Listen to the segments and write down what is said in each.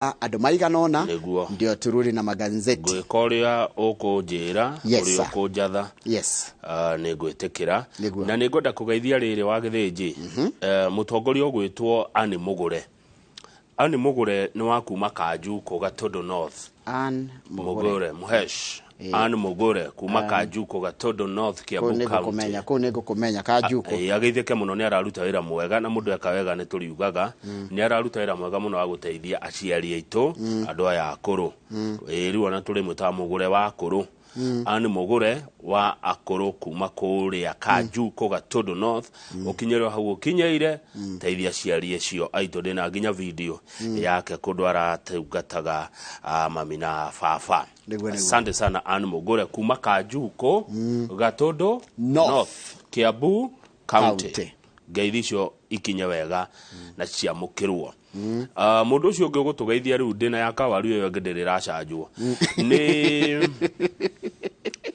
Andũ maigana ũna. Nĩguo. Ndio turudi na magazeti. Ngwĩka ũrĩa ũkũnjĩra. Yes, ũrĩa sir. ũkũnjatha. Nĩ ngwĩtĩkĩra. Nĩguo. Na nĩ ngwenda kũgeithia rĩrĩ wa gĩthĩnji, mũtongoria ũgwĩtwo Anne Mũgũre. Anne Mũgũre nĩ wa kuma Kanjuko, Gatũndũ North. Ann Mũgũre. Mũgũre Mũhesh. Anne Mũgũre kuma Kanjuko, Gatũndũ North, Kũu Kiambu nĩ County. ngũkũmenya, kũu nĩ ngũkũmenya Kanjuko. Ĩĩ, ageithĩke mũno, nĩ araruta wĩra mwega, na mũndũ eka wega nĩ tũriugaga. Nĩ araruta wĩra mwega mũno wa gũteithia aciari aitũ, andũ aya akũrũ. Ĩĩ, rĩu ona tũrĩ mwĩtaga Mũgũre wa akũrũ. Anne Mũgũre wa akũrũ kuma kũrĩa Kanjuko, Gatũndũ North, ũkinyĩrwo hau ũkinyĩire, teithia aciari acio aitũ. Ndĩna nginya video yake kũndũ aratungataga mami na baba. Nĩguo, nĩguo. Asante sana, Anne Mũgũre kuma Kanjuko, Gatũndũ North. Kiambu County. County. Ngeithi icio ikinye wega na ciamũkĩrwo. Mũndũ ũcio ũngĩ ũgũtũgeithia rĩu, ndĩna ya kawaru ĩyo ĩngĩ ndĩrĩ ĩracanjwo,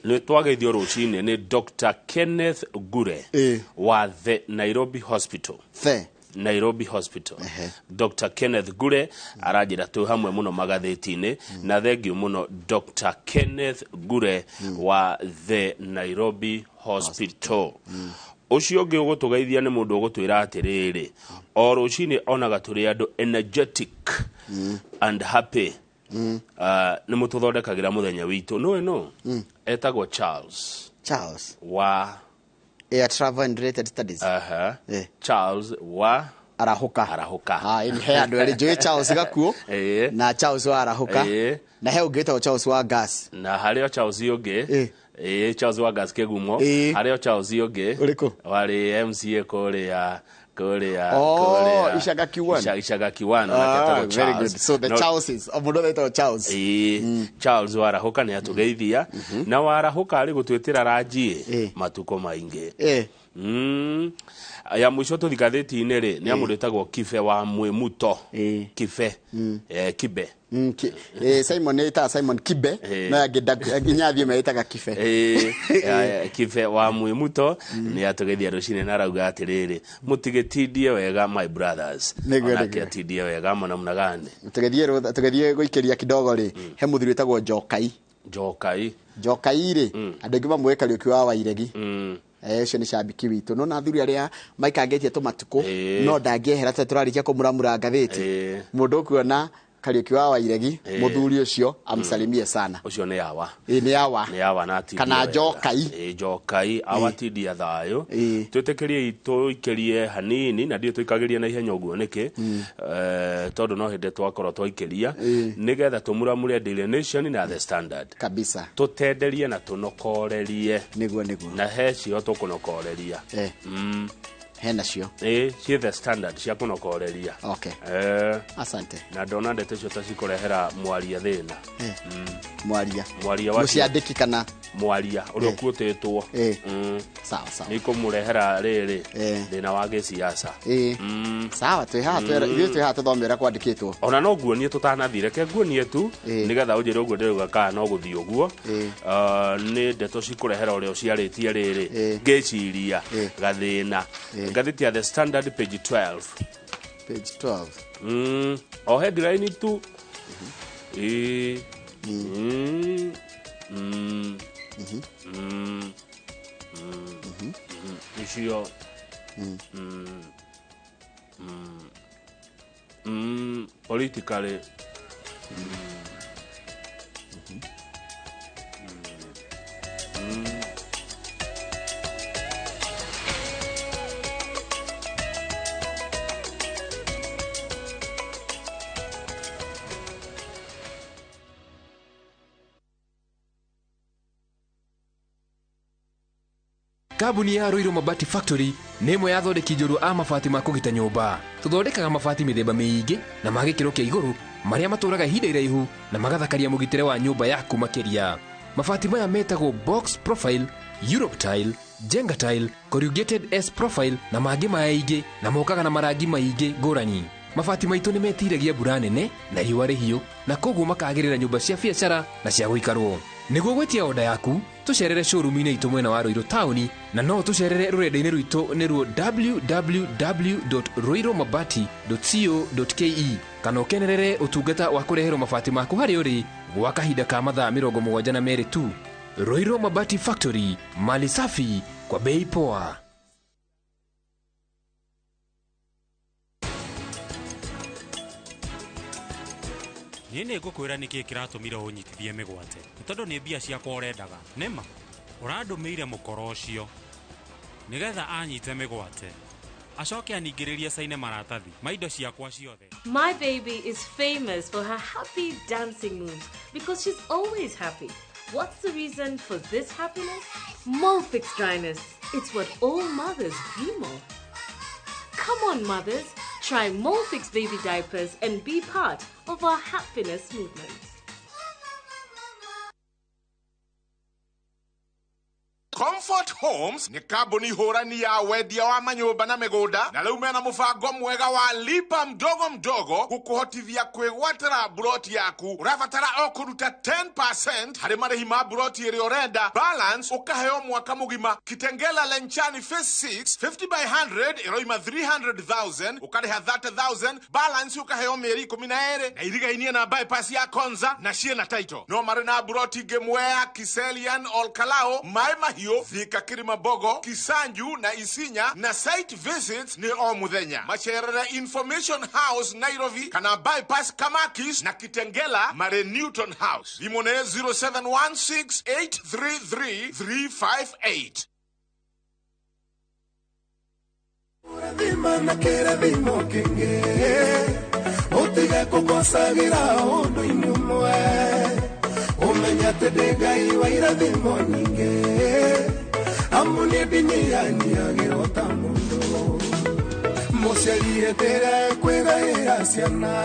nĩ twageithio rũcinĩ nĩ Dr. Kenneth Gure wa the Nairobi Hospital. The Nairobi Hospital. Dr. Kenneth Gure aranjĩra twĩ hamwe mũno magathĩti-inĩ, na thengiũ mũno, Dr. Kenneth Gure wa the Nairobi Hospital. Ũcio ũngĩ ũgũtũgeithia nĩ mũndũ ũgũtwĩra atĩrĩrĩ, o rũcinĩ onaga tũrĩ andũ energetic and happy. Nĩ mũtũthondekagĩra mũthenya witũ. Nũĩ nũ etagwo Charles Charles wa Air Travel and Related Studies. Aha. Charles wa Arahũka. Arahũka. Ah, ĩni he andũ erĩ njũĩ, Charles Gakuo na Charles wa Arahũka. Na he ũngĩ wĩtagwo Charles wa Gas. Na harĩ o Charles ũngĩ. Ĩĩ, Charles wa Gas Kĩgumo. Harĩ o Charles ũngĩ. Ũrĩkũ? Warĩ MCA kũrĩa Oh, kũrĩa Ishaga Q1. Ishaga Q1 nake Ah, etagwo very Charles. good. So the No- Charleses, o mũndũ wothe wĩtagwo Charles. Ĩĩ, Charles warahũka nĩ atũgeithia, na warahũka arĩ gũtwĩtĩra ranji matukũ maingĩ. Ya mũico tũthi ngathĩti-inĩ rĩ, nĩ amũndũ ĩtagwo Kibe wa Mwĩmuto. Kibe, Kibe. Simon ĩtaga Simon Kibe. No angĩ nginya athiĩ meĩtaga Kibe. Ĩĩ, Kibe wa Mwĩmuto nĩ atũgeithia rũcinĩ na arauga atĩrĩrĩ, mũtigĩtindie wega, my brothers. Onake atindie wega namna gani. Tũgĩthiĩ tũgĩthiĩ gũikĩria kidogo rĩ, he mũthuri wĩtagwo Njokai. Njokai. Njokai rĩ, andũ aingĩ mamũĩ Kariũki wa Wairegi. Ũcio nĩ cambiki witũ no na athuri arĩa maikangĩtie tũmatukũ no ndangĩehera tondũ tũrarĩkia kũmuramura ngathĩti. Mũndũ ũkuona Kariũki wa Wairegi, mũthuri ũcio amsalimie sana. Ũcio nĩ awa. Ĩĩ, nĩ awa. Nĩ awa na atindie Kana wega. Njokai. Ĩĩ, Njokai awatindia thayũ. Twĩtĩkĩrie tũikĩrie hanini, na ndiũ tũikagĩrie na ihenya ũguo nĩkĩ, tondũ no hĩndĩ twakorwo twaikĩria nĩgetha tũmuramure Daily Nation na The Standard. Kabisa. Tũtenderie na tũnokorerie. Nĩguo. Na he cio tũkũnokoreria. He nacio. Ĩĩ, ciĩ The Standard cia kũnokoreria. Asante. Na ndona ndeto icio ta cikũrehera mwaria thĩna. Mwaria. Mwaria wa Mũciandĩki kana Mwaria ũrĩa ũkuĩtĩtwo. Sawa sawa. Nĩ ikũmũrehera rĩrĩ thĩna wa gĩciaca. Sawa, twĩ haha ithuĩ twĩ haha tũthome ũrĩa kwandĩkĩtwo. Ona no nguonie tũtanathire, reke nguonie tu nĩgetha ũnjĩre ũguo ndĩrauga kana no gũthiĩ ũguo. Nĩ ndeto cikũrehera ũrĩa ũciarĩtie rĩrĩ ngĩciria gathĩna. Ngathĩti ya The Standard, page 12. Page 12. O headline tu. Ĩĩ. Icio politically. Kambuni ya Ruiru Mabati Factory nĩ ĩmwe ya athondeki njorua a mabati ma kũgita nyũmba. Tũthondekaga mabati mĩthemba mĩingĩ na ma gĩkĩro kĩa igũrũ marĩa matũraga ihinda iraihu na magathakaria mũgitĩre wa nyũmba yaku makĩria. Mabati maya metagwo box profile, Europe tile, Jenga tile, corrugated S profile na mangĩ maingĩ, na mokaga na marangi maingĩ ngũrani. Mabati maitũ nĩ metiragia mbura nene na riũa rĩhiũ, na koguo makagĩrĩra nyũmba cia biacara na cia gũikarwo. Nĩguo gwĩtia oda yaku, tũcerere showroom-inĩ itũ mwena wa Ruiru taũni, na no tũcerere rũrenda-inĩ rwitũ nĩruo www.ruirumabati.co.ke. Kana ũkenerere ũtungata wa kũreherwo mabati maku harĩa ũrĩ gwa kahinda ka mathaa 72 tu. Ruiru Mabati Factory, mali safi kwa bei poa. Niĩ nĩ ngũkwĩra nĩkĩ kĩratũmire ũnyitithie mĩgwate nĩ tondũ nĩ mbia ciakwa ũrendaga nĩma ũrandũmĩire mũkoro ũcio nĩgetha anyite mĩgwate acoke aningĩrĩrie caine maratathi ma indo ciakwa ciothe. My baby is famous for her happy dancing moves because she's always happy. What's the reason for this happiness? Molfix dryness. It's what all mothers dream of. Come on, mothers. Try Molfix baby diapers and be part of our happiness movement. Comfort Homes nĩ kambuni hũrani ya wendia wa manyũmba na mĩgũnda na rĩu mena mũbango mwega wa lipa mdogo mdogo gũkũhotithia kwĩgwatĩra buroti yaku. Ũrabatara o kũruta 10% harĩ marĩhi ma buroti ĩrĩa ũrenda, balance ũkaheo mwaka mũgima. Kitengela Lenchani Phase 6 50 by 100 ĩroima 300,000 ũkarĩha 30,000, balance ũkaheo mĩeri 12 na irigainie na bypass ya Konza na ciĩna title. No marĩ na buroti ingĩ Mwea, Kiselian, Olkalao, Maĩ Mahiũ, Thika, Kilimambogo, Kisanju na Isinya, na site visits ni o muthenya. Macerere Information House Nairobi kana bypass Kamakis na Kitengela mare Newton House. Thimũ nĩ 0716833358. Thima kĩrathimo kĩngĩ ũtige kũgocagĩra ũndũ-inĩ ũmwe ũmenye atĩ ndĩ Ngai wa irathimo nyingĩ amu nĩ ndinyihanyiagĩrwo ta mũndũ mũciari hĩndĩ kwĩgaĩra ciana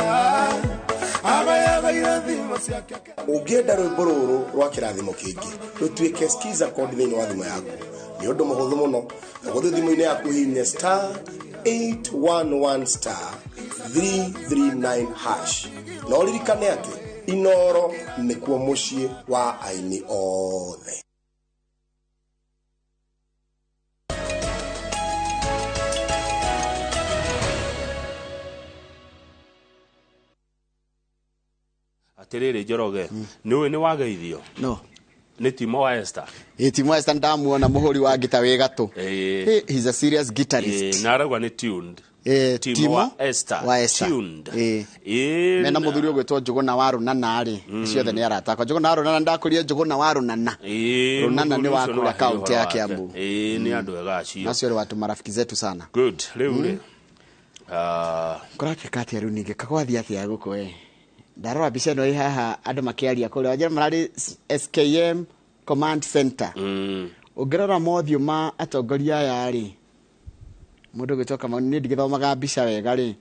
agayaga irathimo ciake. Ũngĩenda rwĩmbo rũrũ rwa kĩrathimo kĩngĩ rũtuĩke skiza code thĩinĩ wa thimũ yaku nĩ ũndũ mũhũthũ mũno. Ũgũthiĩ thimũ-inĩ yaku hihinye star 811 star 339 hash na ũririkane atĩ Inoro nĩkuo mũciĩ wa aini othe. Atiriri Njoroge, nĩ ũĩ nĩ wageithio? No. Nĩ Timo wa Esther. Ĩ Timo wa Esther ndamuona mũhũri wa ngita wĩ gatũ. He's a serious guitarist. Na arauga nĩ tuned. Timo wa Esther. Wa Esther. Tuned. Mena mũthuri ũgwĩtwo Njũgũna wa Rũnana rĩ, ciothe nĩ arata akwa. Njũgũna wa Rũnana ndakũria Njũgũna wa Rũnana. Rũnana nĩ wa kũrĩa kaunti ya Kiambu. Nĩ andũ ega acio. Acio nĩ watu marafiki zetu sana. Good. Rĩu rĩ. Kũratuĩka atĩa rĩu ningĩ kagwathiĩ atĩa gũkũ we? Ndarora mbica ĩno ĩ haha andũ makĩaria kũrĩa wanjĩra mararĩ SKM Command Center. Ũngĩrora mothiũ ma atongoria aya rĩ, mũndũ ũgwĩtwo Kamau, niĩ ndigĩthomaga mbica wega rĩ,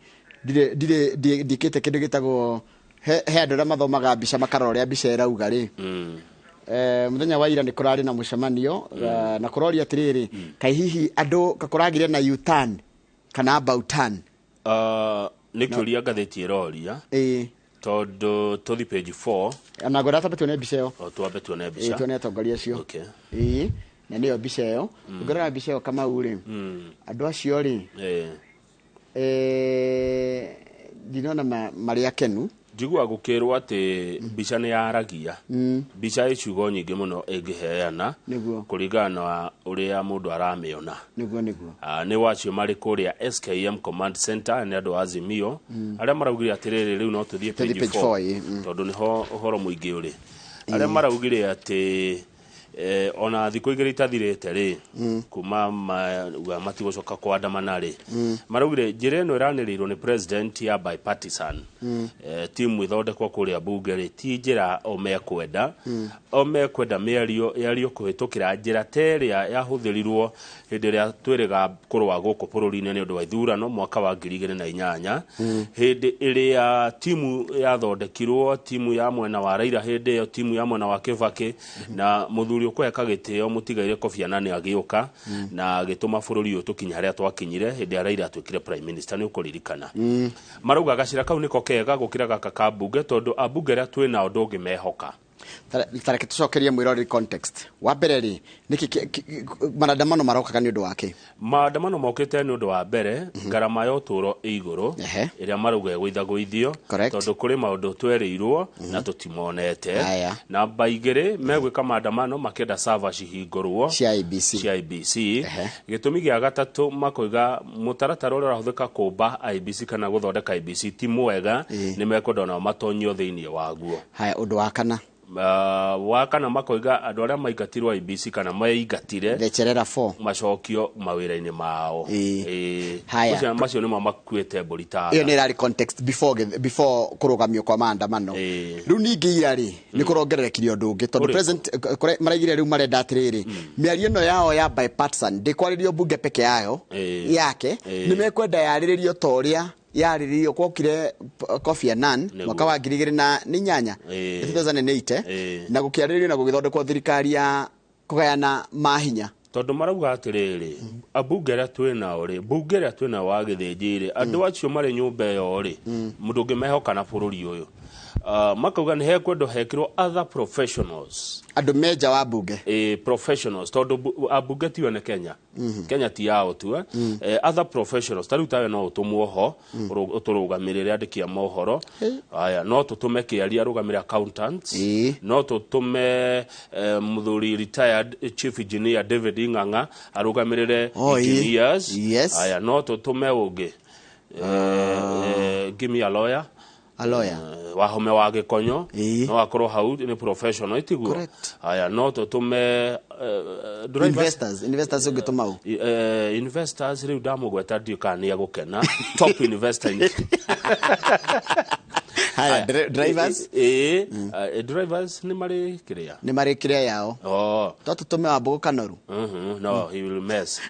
ndirĩ ndikĩte kĩndũ gĩtagwo he andũ arĩa mathomaga mbica makarora ũrĩa mbica ĩrauga rĩ. Mũthenya wa ira nĩ kũrarĩ na mũcemanio na kũroria atĩrĩrĩ, kaĩ hihi andũ kũragire na U-turn kana about turn? Nĩ kĩũria ngathĩti ĩroria. Tondũ tũthi page 4. Ona ngwenda twambe tuone mbica ĩyo. O twambe tuone mbica. Tuone atongoria acio. Okay. Na nĩyo mbica ĩyo. Ũngĩrora mbica ĩyo Kamau rĩ, andũ acio rĩ, ndinona marĩ akenu. Njiguaga gũkĩrwo atĩ mbica nĩ yaragia. Mbica ĩ ciugo nyingĩ mũno ĩngĩheana kũringana na ũrĩa mũndũ aramĩona. Nĩguo nĩguo. Nĩ wacio marĩ kũrĩa SKM Command Center nĩ andũ a Azimio arĩa maraugire atĩrĩrĩ rĩu no tũthiĩ page 4 tondũ nĩho ũhoro mũingĩ ũrĩ. Arĩa maraugire atĩ ona thikũ igĩrĩ itathirĩte rĩ, kuma matigũcoka kũandamana rĩ, maraugire njĩra ĩno ĩranĩrĩirwo nĩ president ya bipartisan timu ĩthondekwo kũrĩa bunge rĩ, ti njĩra o mekwenda, o mekwenda mĩario yario kũhĩtũkĩra njĩra ta ĩrĩa yahũthĩrirwo hĩndĩ ĩrĩa twĩrĩga kũrũa gũkũ bũrũri-inĩ nĩ ũndũ wa ithurano mwaka wa 2008, hĩndĩ ĩrĩa timu yathondekirwo, timu ya mwena wa Raila hĩndĩ ĩyo, timu ya mwena wa Kibaki na mũthuri ũkũheka gĩtĩo mũtigaire Kofi Annan agĩũka na agĩtũma bũrũri ũyũ tũkinye harĩa twakinyire hĩndĩ ya Raila atuĩkire prime minister, nĩ ũkũririkana. Marauga gacĩra kau nĩko kega gũkĩra gaka ka mbunge tondũ ambunge arĩa twĩ nao ndũngĩmehoka. Tareke tũcokerie mwĩroreri context. Wa mbere rĩ, nĩkĩ maandamano marokaga nĩ ũndũ wake? Maandamano mokĩte nĩ ũndũ wa mbere ngarama ya ũtũũro ĩ igũrũ, ĩrĩa marauga ĩgũithagũithio, tondũ kũrĩ maũndũ twerĩirwo na tũtimonete. Namba igĩrĩ, megwĩka maandamano makĩenda server cihingũrwo cia IEBC. Cia IEBC. Gĩtũmi gĩa gatatũ, makoiga mũtaratara ũrĩa ũrahũthĩka kũmba IEBC kana gũthondeka IEBC ti mwega, nĩ mekwenda onao matonyio thĩinĩ waguo. Haya, ũndũ wa kana? Wa kana, makoiga andũ arĩa maingatirwo IEBC kana meingatire The Cherera 4 macokio mawĩra-inĩ mao. Haya. Macio nĩmo makuĩte mbũri ta Ĩyo nĩ ĩrarĩ context before kũrũgamio kwa maandamano. Rĩu ningĩ ira rĩ, nĩ kũrongererekire ũndũ ũngĩ, tondũ Ũrĩkũ? president maraigire rĩu marenda atĩrĩrĩ, mĩario ĩno yao ya bipartisan ndĩkwarĩrio bunge peke yayo yake, nĩ mekwenda yarĩrĩrio ta ũrĩa yarĩrĩrio kwokire Kofi Annan mwaka wa 2008, 2008, na gũkĩarĩrĩrio na gũgĩthondekwo thirikari ya kũgayana mahinya. Tondũ marauga atĩrĩrĩ, ambunge arĩa twĩ nao rĩ, mbunge ĩrĩa twĩ nao wa Gĩthĩnji rĩ, andũ acio marĩ nyũmba ĩyo rĩ, mũndũ ũngĩmehoka na bũrũri ũyũ? Makauga nĩ hekwendwo hekĩrwo other professionals. Andũ menja wa bunge. Professionals, tondũ ambunge tiyo nĩ Kenya, Kenya ti yao tu, eh? Other professionals, ta rĩu tawe no ũtũmwo ho ũtũrũgamĩrĩre andĩki a mohoro aya, no tũtũme kĩaria arũgamĩre accountants, no tũtũme mũthuri retired chief engineer David Ng'ang'a arũgamĩrĩre Oh, engineers. Yes. Aya, no tũtũme ũngĩ, give me a lawyer. A lawyer. Wahome wa Gĩkonyo no akorwo hau nĩ professional, itiguo? Aya, no tũtũme drivers. Investors ũngĩtũma ũ? Investors rĩu ndamũgweta ndiũ kana nĩ egũkena, top investor Haya, drivers. Drivers nĩ marĩ kĩrĩa. Nĩ marĩ kĩrĩa yao. Oh. To tũtũme Wambũgũ Kanoru. No, he will mess.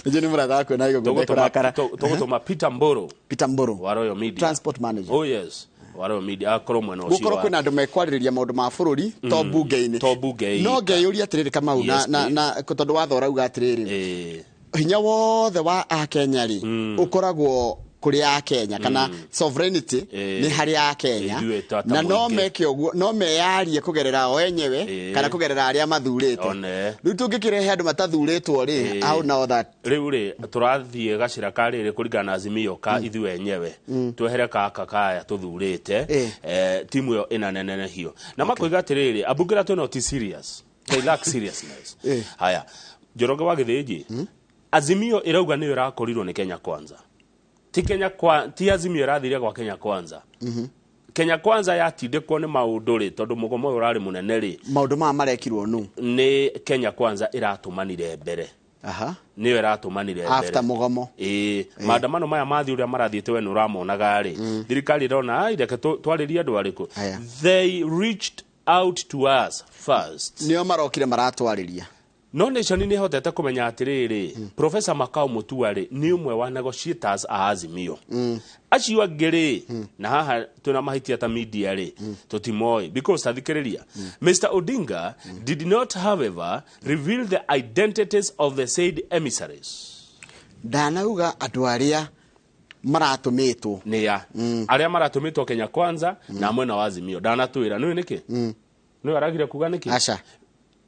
Nĩnjũĩ nĩ mũrata waku na igũkũ ndekũrakara. Tũgũtũma Peter Mburu. Peter Mburu wa Royal Media. Transport manager. Oh yes, wa Royal Media akorwo mwena ũcio. Gũkorwo kwĩna andũ mekwarĩrĩria maũndũ ma bũrũri to bunge-inĩ. To bunge. No ngeyũria atĩrĩrĩ, Kamau, na Yes, na please. na tondũ watho ũrauga atĩrĩrĩ, hinya wothe wa akenya rĩ, ũkoragwo kũrĩ akenya, kana sovereignty nĩ harĩ akenya, Ithuĩ ta na no mũingĩ. meke ũguo, no meyarie kũgerera o enyewe kana kũgerera arĩa mathurĩte. One. Rĩu tũngĩkĩrehe andũ matathurĩtwo rĩ, how now that? Rĩu rĩ, tũrathiĩ gacĩra ka rĩrĩ kũringana na Azimio ka ithuĩ enyewe, twehere kaka kaya tũthurĩte. Timu ĩyo ĩnanenehio na makoiga atĩrĩrĩ, ambunge arĩa twĩnao ti serious, they lack seriousness. Haya, Njoroge wa Gĩthĩnji, Azimio ĩrauga nĩyo ĩrakorirwo nĩ Kenya Kwanza, ti Kenya kwa, ti Azimio ĩrathire gwa Kenya Kwanza. Kenya Kwanza yatindĩkwo nĩ maũndũ rĩ, tondũ mũgomo ũyũ ũrarĩ mũnene rĩ. Maũndũ maya marekirwo nũ? Nĩ Kenya Kwanza ĩratũmanire mbere. Nĩyo ĩratũmanire mbere. After mũgomo. Ĩĩ, maandamano maya mathiĩ ũrĩa marathiĩte, we nĩ ũramonaga rĩ, thirikari ĩrona, "Ai, reke twarĩrie andũ arĩkũ?" They reached out to us first. Nĩo marokire maratwarĩria. No Nation nĩ ĩhotete kũmenya atĩrĩrĩ, Professor Makau Mutua rĩ, nĩ ũmwe wa negotiators a Azimio. Acio angĩ rĩ, na haha twĩna mahĩtia ta media rĩ, tũtimoĩ, because tathikĩrĩria, Mr Odinga did not, however, reveal the identities of the said emissaries. Ndanauga andũ arĩa maratũmĩtwo. Nĩ ya arĩa maratũmĩtwo Kenya Kwanza na mwena wa Azimio, ndanatwĩra. Nĩũĩ nĩkĩ? Nĩwe aragire kuga nĩkĩ? Aca.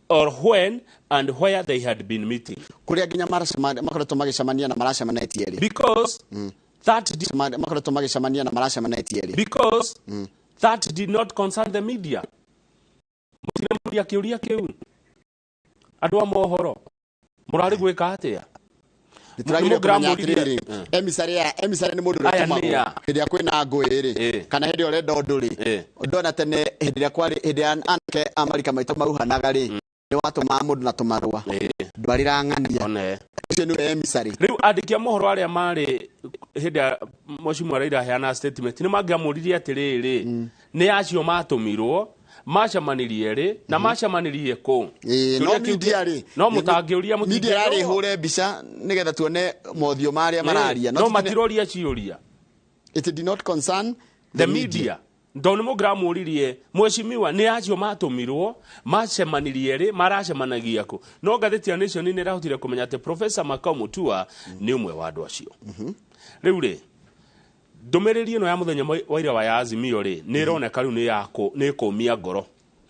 Or when and where they had been meeting. Kũrĩa nginya makoretwo magĩcemania na maracemanĩtie rĩ. Because that Makoretwo magĩcemania na maracemanĩtie rĩ. Because that did not concern the media. Mũtinamũria kĩũria kĩu, andũ a mohoro mũrarĩ gwĩka atĩa? Nĩtũragire kũmenya Nĩmũngĩramũririe. atĩrĩrĩ, emissary ya emissary nĩ mũndũ ũrĩa Aya ũtũmagwo nĩ ya. hĩndĩ ĩrĩa kwĩna ngũĩ rĩ, kana hĩndĩ ĩrĩa ũrenda ũndũ rĩ. Ndona tene hĩndĩ ĩrĩa kwarĩ hĩndĩ ya anake a marika maitũ mauhanaga rĩ, nĩ watũmaga mũndũ na tũmarũa, ndwarĩra ng'ania. One. Ũcio nĩwe emissary. Rĩu andĩki a mohoro arĩa marĩ hĩndĩ ya mheshimiwa Raila aheana statement nĩ mangĩamũririe atĩrĩrĩ, nĩ acio matũmirwo, macemanirie rĩ na macemanirie kũ? Ĩĩ, no Kĩũria kĩu media rĩ, no mũtangĩũria. Media yarĩ hũre mbica nĩgetha tuone mothiũ marĩa mararia. No matiroria ciũria. It did not concern the media, tondũ nĩ mũngĩramũririe, mheshimiwa, nĩ acio matũmirwo, macemanirie rĩ, maracemanagia kũ? No ngathĩti ya Nation nĩ ĩrahotire kũmenya atĩ Professor Makau Mutua nĩ ũmwe wa andũ acio. Rĩu rĩ, Ndũmĩrĩri ĩno ya mũthenya wa ira wa ya Azimio rĩ, nĩ ĩroneka rĩu nĩ ya nĩ kũmia ngoro,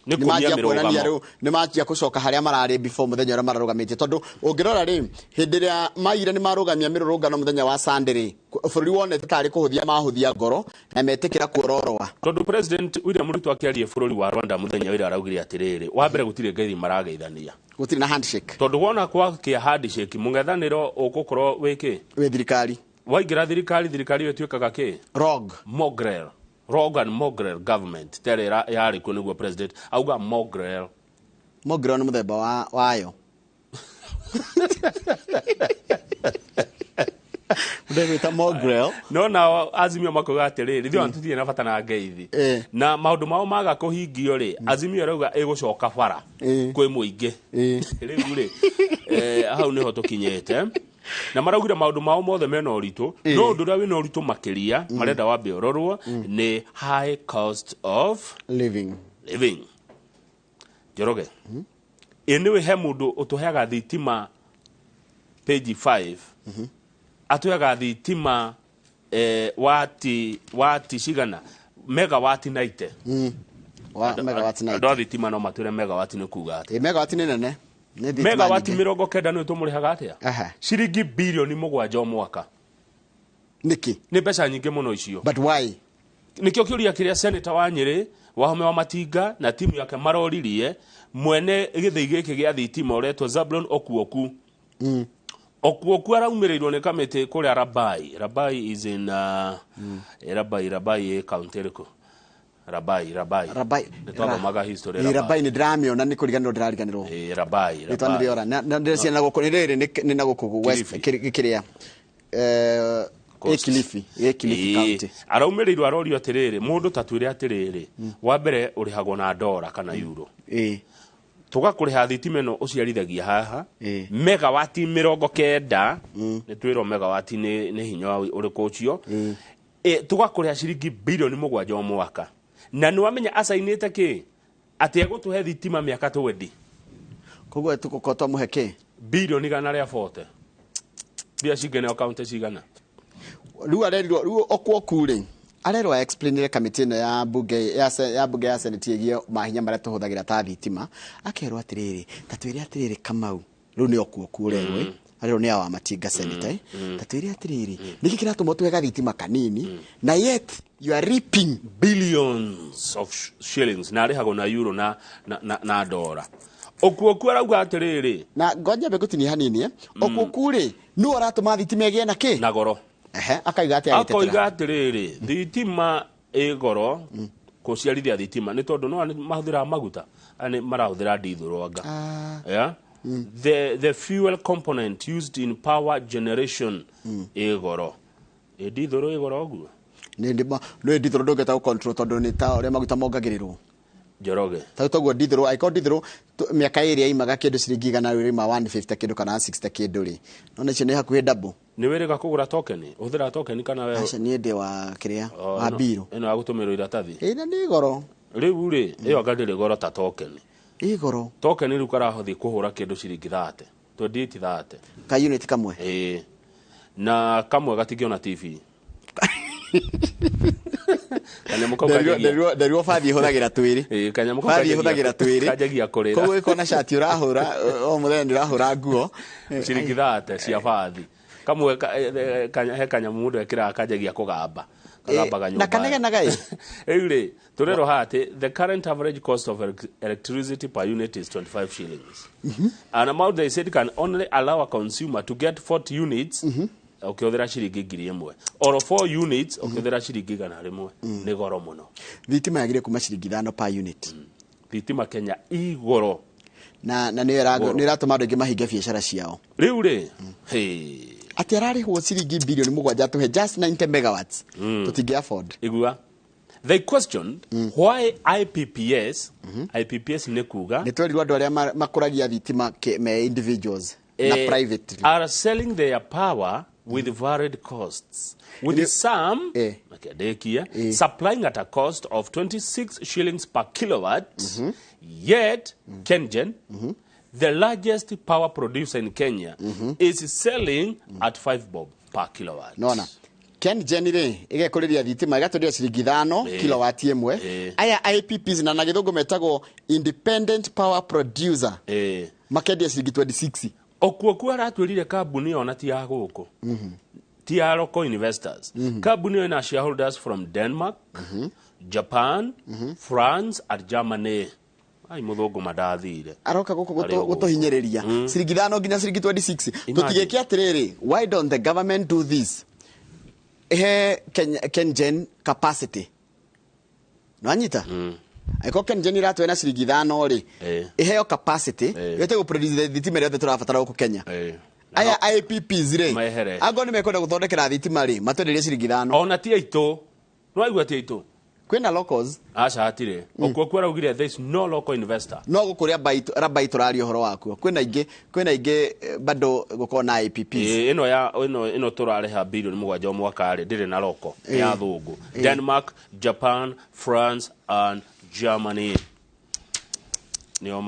nĩ nĩ kũmia manjia kuonania mĩrũgamo. rĩu nĩ manjia gũcoka harĩa mararĩ before mũthenya ũrĩa mararũgamĩtie, tondũ ũngĩrora rĩ, hĩndĩ ĩrĩa maire nĩ marũgamia mĩrũrũngano mũthenya wa Sunday rĩ, bũrũri wonete tarĩ kũhũthia mahũthia ngoro na metĩkĩra kuororoa. Tondũ President William Ruto akĩaria bũrũri wa Rwanda mũthenya wa ira araugire atĩrĩrĩ, wa mbere gũtirĩ ngeithi marageithania, gũtirĩ na handshake, tondũ wona kwakĩa handshake mũng'ethanĩro ũgũkorwo wĩkĩ wĩ thirikari. Waingĩra thirikari, thirikari ĩyo ĩtuĩkaga kĩ? Rogue. Mongrel, rogue and mongrel government tere yarĩ kuo, nĩguo president auga mongrel. Mongrel nĩ mũthemba wa wayo ndegwĩta mongrel. No nao Azimio makoiga atĩrĩrĩ, ithuĩ ona tũtirĩ na bata na ngeithi, na maũndũ mao maga kũhingio rĩ, Azimio ĩrauga ĩgũcoka bara kwĩ mũingĩ. Rĩu rĩ, hau nĩho tũkinyĩte, na maraugire maũndũ mao mothe mena ũritũ, no ũndũ ũrĩa wĩna ũritũ makĩria marenda wambe ũrorwo nĩ high cost of living. Living. Njoroge, ĩ nĩwe he mũndũ ũtũheaga thitima page 5, atũheaga thitima wati cigana? Megawati 90. Wa megawati andũ 90. A thitima no matwĩre megawati nĩ kuga atĩa. Ĩ, megawati nĩ nene, nĩ thitima Megawati nyingĩ. 90 nĩ tũmũrĩhaga atĩa? Ciringi 7 bilioni o mwaka. Nĩkĩ? Nĩ mbeca nyingĩ mũno icio. But why? Nĩkĩo kĩũria kĩrĩa seneta wa Nyĩrĩ Wahome wa Matinga na timu yake maroririe mwene gĩthĩi gĩkĩ gĩa thitima ũretwo Zablon Okuoku. Okuoku araumĩrĩirwo nĩ kamĩtĩ kũrĩa Rabai. Rabai is in Rabai ĩ kaunti ĩrĩkũ? Rabai. Rabai. Nĩ twathomaga history. Ĩ, Rabai nĩ ndĩramĩona, nĩ kũriganĩrwo ndĩrariganĩrwo. Ĩ, Rabai. Rĩtwa nĩ Rabai. rĩora. Na ndĩreciria na gũkũ nĩ rĩrĩ nĩ na gũkũ west. Kilifi. Kĩrĩa ĩ Coast. Kilifi, ĩ Kilifi Ĩĩ. county. Araumĩrĩirwo arorio atĩrĩrĩ, mũndũ ta twĩre atĩrĩrĩ, wa mbere ũrĩhagwo na ndora kana euro, tũgakũrĩha thitima ĩno ũciarithagia haha megawati 90, nĩ twĩrwo megawati nĩ hinya ũrĩkũ ũcio, tũgakũrĩha ciringi 7 bilioni o mwaka, na nĩ wamenya acainĩte kĩ atĩ egũtũhe thitima mĩaka 20. Koguo tũgũkorwo twamũhe kĩ? 140 bilioni, mbia cingĩneo kaunti cigana? Rĩu arerirwo, rĩu Okuoku rĩ, arerwo explainire kamĩtĩ ĩno ya bunge ya ya bunge ya senate ĩgiĩ mahinya marĩa tũhũthagĩra ta thitima. Akerwo atĩrĩrĩ, ta twĩre atĩrĩrĩ Kamau, rĩu nĩ Okuoku ũrerwo, arerwo nĩ awa Matinga senator, ta twĩre atĩrĩrĩ, nĩkĩ kĩratũma tũhe gathitima kanini na yet you are reaping billions of shillings, na arĩhagwo na euro na ndora. Okuoku arauga atĩrĩrĩ, na ngoja mbe gũtinia hanini, Okuoku rĩ, nĩwe ũratũma thitima ĩgĩe na kĩ? Na goro. Ehe, akaiga atĩa agĩtetera? Akoiga atĩrĩrĩ, thitima ĩ goro, kũciarithia thitima, nĩ tondũ no mahũthĩraga maguta, aya nĩ marahũthĩra ndithũrũ anga. Yeah? The fuel component used in power generation ĩ goro. Ĩ ndithũrũ ĩ goro ũguo? Nĩ ndithũrũ ndũngĩhota gũ-control, tondũ nĩ ta ũrĩa maguta mongagĩrĩrwo. Njoroge. Ta toguo ndithũrũ, angĩkorwo ndithũrũ mĩaka ĩrĩ yaimaga kĩndũ ciringi 100, rĩu ĩraima 150 kĩndũ kana 60 kĩndũ rĩ, nona icio nĩ hakuhĩ double. Nĩ wĩrĩga kũgũra token? Ũhũthĩraga token kana we? Aca, niĩ ndĩ wa kĩrĩa, Oh, wa mbirũ. Ĩno ya gũtũmĩrwo iratathi. Ĩ, na nĩ goro. Rĩu rĩ, ĩyo anga ndĩrĩ goro ta token. Ĩ goro. Token rĩu karahothiĩ kũhũra kĩndũ ciringi 30, 28, 30. Ka unit kamwe. Ĩĩ, na kamwe gatingĩona TV, kanyamũ kau kanjagia. Nderirwo bathi hũthagĩra twĩrĩ. Ĩĩ, kanyamũ kau bathi hũthagĩra twĩrĩ. Kanjagia kũrĩra. Koguo ĩkona cati ũrahũra o mũthenya, nĩ ũrahũra nguo. Ciringi 30 cia bathi kamwe he kanyamũ mũndũ ekĩraga kanjagia kũgamba, kagambaga na nyũmba. kanegenaga ĩ. Rĩu rĩ, tũrerwo haha atĩ the current average cost of electricity per unit is 25 shillings, an amount they said can only allow a consumer to get 40 units ũkĩhũthĩra ciringi 1,000, or 4 units ũkĩhũthĩra ciringi 100. Nĩ goro mũno. Thitima yagĩrĩire kuma ciringi 5 per unit. Thitima Kenya igoro. Na nĩyo Goro. nĩ ĩratũma andũ aingĩ mahinge biacara ciao. Rĩu rĩ, hey. Atĩ ararĩhwo ciringi 7 bilioni atũhe just 90 megawatts, tũtingĩ afford. Igua, they questioned why IPPS, IPPS nĩ kuga nĩ twerirwo andũ arĩa makũragia thitima me individuals na private are selling their power with varied costs, with some makiandikia supplying at a cost of 26 shillings per kilowatt, yet KenGen, the largest power producer in Kenya, is selling at 5 bob per kilowatt. Nona KenGen rĩ ĩgekũrĩria thitima ĩgatwenderia ciringi 5 kilowatt ĩmwe. Aya IPPs na gĩthũngũ metagwo independent power producer makendia ciringi 26. Okuoku aratwĩrire kambuni ĩyo na ti ya gũkũ, ti ya local investors. Kambuni ĩyo ĩna shareholders from Denmark, Japan, France and Germany. Ai mũthũngũ mandathire. Aroka gũkũ Arĩ o gũkũ. gũtũhinyĩrĩria ciringi 5 nginya ciringi 26. Imagine. Tũtigĩke atĩrĩrĩ, why don't the government do this? Ihe KenGen capacity nwanyita angĩkorwo KenGen iratwena na ciringi 5 rĩ, iheo capacity yote gũproduce thitima ĩrĩa yothe tũrabatara gũkũ Kenya. Aya IPPs rĩ, Mehere. angorwo nĩ mekwenda gũthondekera thitima rĩ, matwenderie ciringi 5. Ona ti aitũ, nĩwaigua ti aitũ. Kwĩna locals. Aca hatirĩ. Okuoku araugire there is no local investor. No gũkũ rabai tũraria ũhoro wakuo, kwĩna ingĩ, kwĩna ingĩ bado gũkorwo na IPPs. Ĩno ya ĩno tũrarĩha bilioni 7 o mwaka rĩ, ndĩrĩ na loko, nĩ ya thũngũ. Denmark, Japan, France and Germany nĩo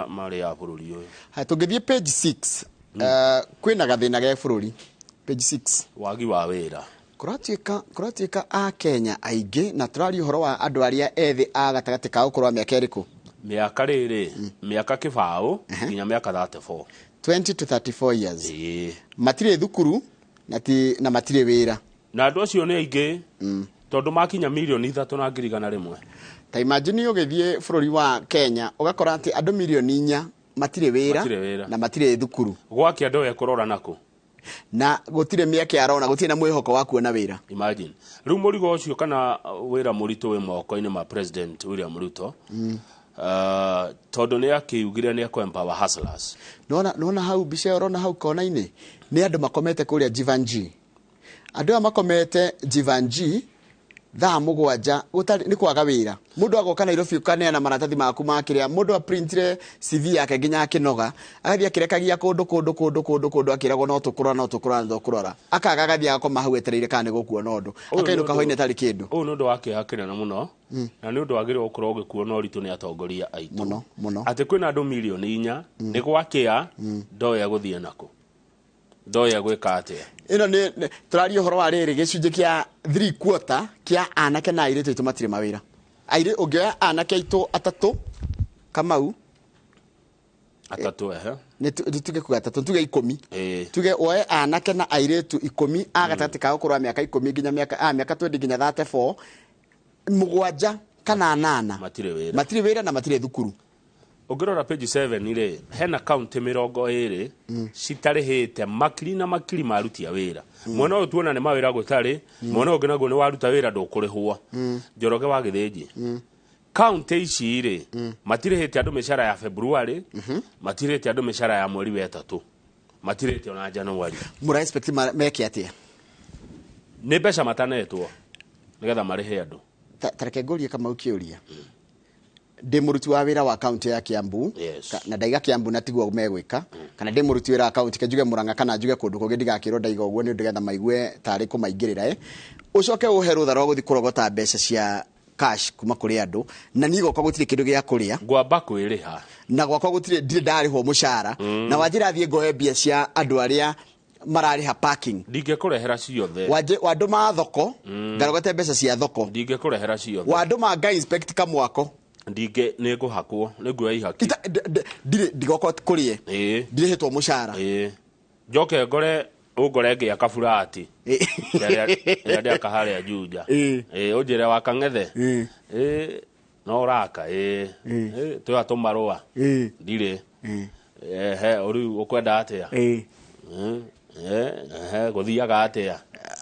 marĩ a bũrũri ũyũ. Haya, tũngĩthiĩ page 6, kwĩna gathĩna ge bũrũri page 6. Wagi wa wĩra. Kũratuĩka a Kenya aingĩ, na tũraria ũhoro wa andũ arĩa ethĩ a gatagatĩ ka ũkũrũ wa mĩaka ĩrĩkũ? Mĩaka rĩrĩ, mĩaka 20 nginya mĩaka 34. 20 to 34 years. Matirĩ thukuru na ti na matirĩ wĩra. Na andũ acio nĩ aingĩ tondũ makinya 3,100,000. Ta imagine ũgĩthiĩ bũrũri wa Kenya ũgakora atĩ andũ 4 million matirĩ wĩra, Matirĩ wĩra. na matirĩ thukuru. Gwake andũ ekũrora nakũ? Na gũtirĩ mĩeke arona, gũtirĩ na mwĩhoko wa kuona wĩra. Imagine rĩu mũrigo ũcio kana wĩra mũritũ wĩ moko-inĩ ma President William Ruto, tondũ nĩ akiugire nĩ ekũ empower hustlers. Nona hau mbica ĩyo ũrona hau kona-inĩ nĩ andũ makomete kũrĩa Jivanji. Andũ aya makomete Jivanji thaa 7 gũtarĩ nĩ kwaga wĩra. Mũndũ agoka Nairobi ũkaneana maratathi maku ma kĩrĩa, mũndũ aprintire CV yake nginya akĩnoga, agathiĩ akĩrekagia kũndũ kũndũ kũndũ kũndũ kũndũ, akĩragwo no tũkũrora, no tũkũrora, no tũkũrora, akaga agathiĩ agakoma hau etereire kana nĩ gũkuona ũndũ, akainũka hwainĩ atarĩ kĩndũ. Ũyũ nĩ ũndũ wa kĩeha kĩnene mũno, na nĩ ũndũ wagĩrĩirwo gũkorwo ũgĩkuo na ũritũ nĩ atongoria aitũ. Mũno mũno. Atĩ kwĩna andũ 4 million nĩ gwakĩa, ndoĩ egũthiĩ nakũ, ndoĩ egwĩka atĩa. Ĩno nĩ tũraria ũhoro wa rĩrĩ, gĩcunjĩ kĩa 3/4 kĩa anake na airĩtu aitũ matirĩ mawĩra. Airĩ ũngĩoya anake aitũ atatũ Kamau, atatũ, ehe. Nĩ tuge kuga atatũ, tuge 10, tuge woe anake na airĩtu 10 a gatagatĩ ka ũkũrũ wa mĩaka 10 nginya mĩaka 20 nginya 34, 7 kana 8 matirĩ wĩra. Matirĩ wĩra na matirĩ thukuru. Ũngĩrora page 7 rĩ, hena kaunti 20 citarĩhĩte makiri na makiri ma aruti a wĩra. Mwena ũyũ tuona nĩ mawĩra gũtarĩ, mwena ũyũ ũngĩ naguo nĩ waruta wĩra ndũkũrĩhwo. Njoroge wa Gĩthĩnji, kaunti ici rĩ, matirĩhĩte andũ mĩcara ya February, matirĩhĩte andũ mĩcara ya mweri wa ĩtatũ, matirĩhĩte ona January. Mũra expect meke atĩa? Nĩ mbeca matanetwo nĩgetha marĩhe andũ. Ta reke ngũrie Kamau kĩũria. Ndĩ mũruti wa wĩra wa kaunti ya Kiambu, na ndaiga Kiambu na tiguo megwĩka, kana ndĩ mũruti wĩra wa kaunti, ke njuge Murang'a kana njuge kũndũ kũngĩ, ndigakĩrwo ndaiga ũguo nĩ ũndũ getha maigue tarĩ kũmaingĩrĩra, ũcoke ũhe rũtha rwa gũthiĩ kũrogota mbeca cia cash kuma kũrĩ andũ, na niĩ gwakwa gũtirĩ kĩndũ gĩa kũrĩa. Ngwamba kwĩrĩha. Na gwakwa gũtirĩ, ndirĩ ndarĩhwo mũcara, na wanjĩra thiĩ ngoe mbia cia andũ arĩa mararĩha parking. Ndingĩkũrehera ciothe. Wandũma thoko ngarogote mbeca cia thoko. Ndingĩkũrehera ciothe. Wandũma nga inspect kamwako. Ndingĩ, nĩ ngũhakwo, nĩ nguoya ihaki. Ndirĩ ndigoka kũrĩe, ndirĩhĩtwo mũcara. Njoke ngore ũngore ngĩaka burati ĩrĩa ndĩaka harĩa Juja. Ũnjĩre wa Kang'ethe. No ũraka. Twĩha tũmarũa. Ndirĩ. Ehe, rĩu ũkwenda atĩa? Ehe, gũthiaga atĩa?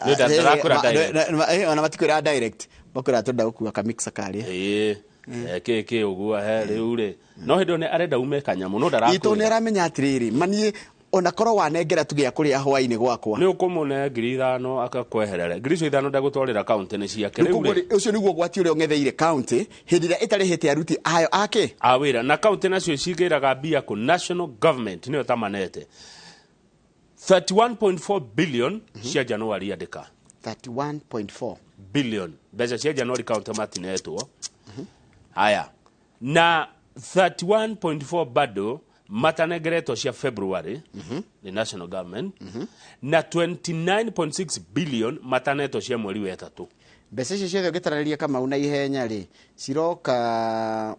Nĩ ndĩrakwĩra direct. Ona matikwĩra direct, makwĩra twenda gũkua kamixer karĩa. Kĩ kĩ ũguo, he rĩu rĩ, no hĩndĩ ĩyo nĩ arenda ume kanyamũ no itũ nĩ ndarakwĩra. Aramenya atĩrĩrĩ, maniĩ ona korwo wanengera tu gĩa kũrĩa hwainĩ gwakwa. Nĩ ũkũmũne 5,000 akakweherere, ngiri icio 5 ndagũtwarĩra kaunti nĩ ciake. Rĩu Rĩu koguo rĩ rĩ, ũcio nĩguo ũgwati ũrĩa ũng'etheire kaunti hĩndĩ ĩrĩa ĩtarĩhĩte aruti ayo ake a wĩra. Na kaunti nacio cigĩraga mbia kũ? National government nĩyo tamanete 31.4 billion cia January, andĩka. 31.4 Billion, mbeca cia January kaunti matinetwo. Haya, na 31.4 bado Matanengeretwo cia February the national government na 29.6 billion matanetwo cia mweri wa ĩtatũ. Mbeca icio ciothe ũngĩtarĩria Kamau na ihenya rĩ, ciroka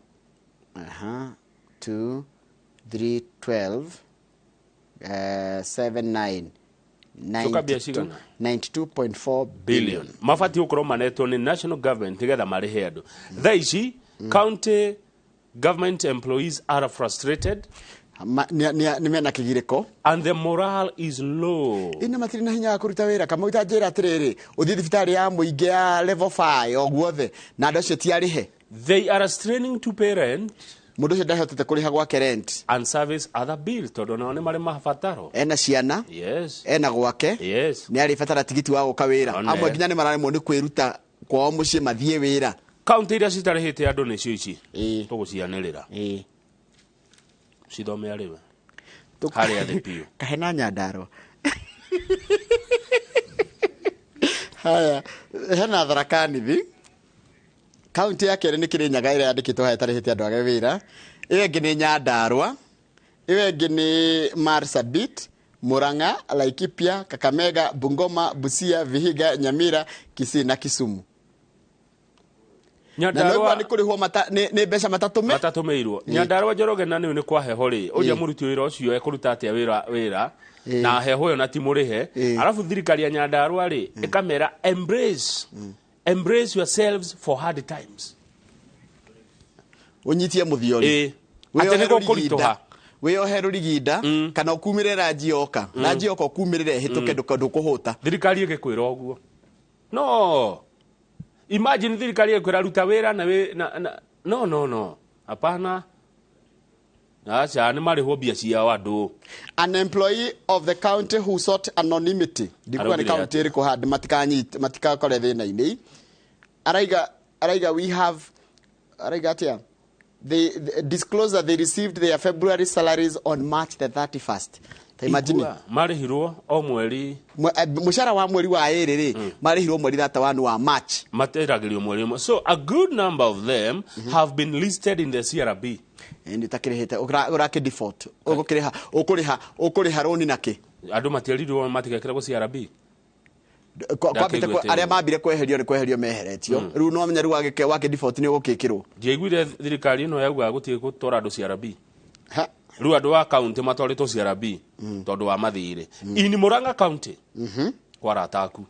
aha 2 3 12 7 9 Cioka mbia cigana? 92.4 Billion mabatiĩ gũkorwo manetwo nĩ national government nĩgetha marĩhe andũ. Thaa ici county government employees are frustrated Nĩ mena kĩgirĩko and the morale is low. Ina matirĩ na hinya wa kũruta wĩra. Kamau, ta njĩra atĩrĩrĩ, ũthiĩ thibitarĩ ya mũingĩ ya level 5 o guothe na andũ acio ti arĩhe. They are straining to pay rent Mũndũ ũcio ndahotete kũrĩha gwake rent and service other bills, tondũ nao nĩ marĩ mabataro. Ena ciana, ena gwake, nĩ arĩbatara tigiti wa gũka wĩra. One. Amwe nginya nĩ mararemwo nĩ kwĩruta kwao mũciĩ mathiĩ wĩra. Kaunti iria citarĩhĩte andũ nĩcio ici tũgũcianĩrĩra. Cithome arĩwe harĩa thĩ biũ. Kahe na Nyandarua. Haya, hena Tharaka Nithi. Kaunti ya kerĩ nĩ Kĩrĩnyaga ĩrĩa yandĩkĩtwo haha ĩtarĩhĩte andũ age wĩra. Ĩyo ĩngĩ nĩ Nyandarua, ĩyo ĩngĩ nĩ Marsabit, Murang'a, Laikipia, Kakamega, Bungoma, Busia, Vihiga, Nyamira, Kisii na Kisumu. Na Nyandarua no nĩ kũrĩhwo nĩ mbeca matatũme matatũmĩirwo. Nyandarua, Njoroge, na nĩũ nĩ kwa heho rĩ, ũrĩa mũruti wĩra ũcio ekũruta atĩa wĩra na heho ĩyo na ti mũrĩhe? Arabu thirikari ya Nyandarua rĩ, ĩkamera embrace yourselves for hard times. Ũnyitie mũthiori. Atĩ Wĩyohe nĩguo rũriginda. kũritũha. Wĩyohe rũriginda kana ũkumĩre ranji yoka, ranji yoka ũkumĩrĩre ĩhĩtũke, ndũkũhũta. Thirikari ĩgĩkwĩra ũguo, no imagine thirikari ĩkwĩra ruta wĩra na, wĩ, na, na no no no hapana, aca nĩ marĩhwo mbia ciao andũ. An employee of the county who sought anonymity, ndikuga nĩ Araugire county ĩrĩkũ handũ matikanyite matikakore thĩna-inĩ, araiga we have, araiga atĩa, they disclosed that they received their February salaries on March the 31st. Ta imagine. Igua, marĩhirwo o mweri Mũcara wa mweri wa ĩrĩ rĩ, marĩhirwo mweri 31 wa March. Materagĩrio mweri ũmwe, so a good number of them have been listed in the CRB. Nĩ ũtakĩrĩhĩte, ũrakĩ default, ũgũkĩrĩha, ũkũrĩha rũni nakĩ? Andũ matierirwo matigekĩragwo CRB. Kwambĩte Ndakĩiguĩte arĩa ũguo. mambire kweherio nĩ kweherio meheretio. Rĩu no menya rĩu wake default nĩ ũgũkĩkĩrwo. Ndiaiguire thirikari ĩno yaugaga gũtirĩ gũtwara andũ CRB. Ha. Rĩu andũ a kaunti matwarĩtwo CRB tondũ wa mathirĩ. In Murang'a County, kwa arata aku,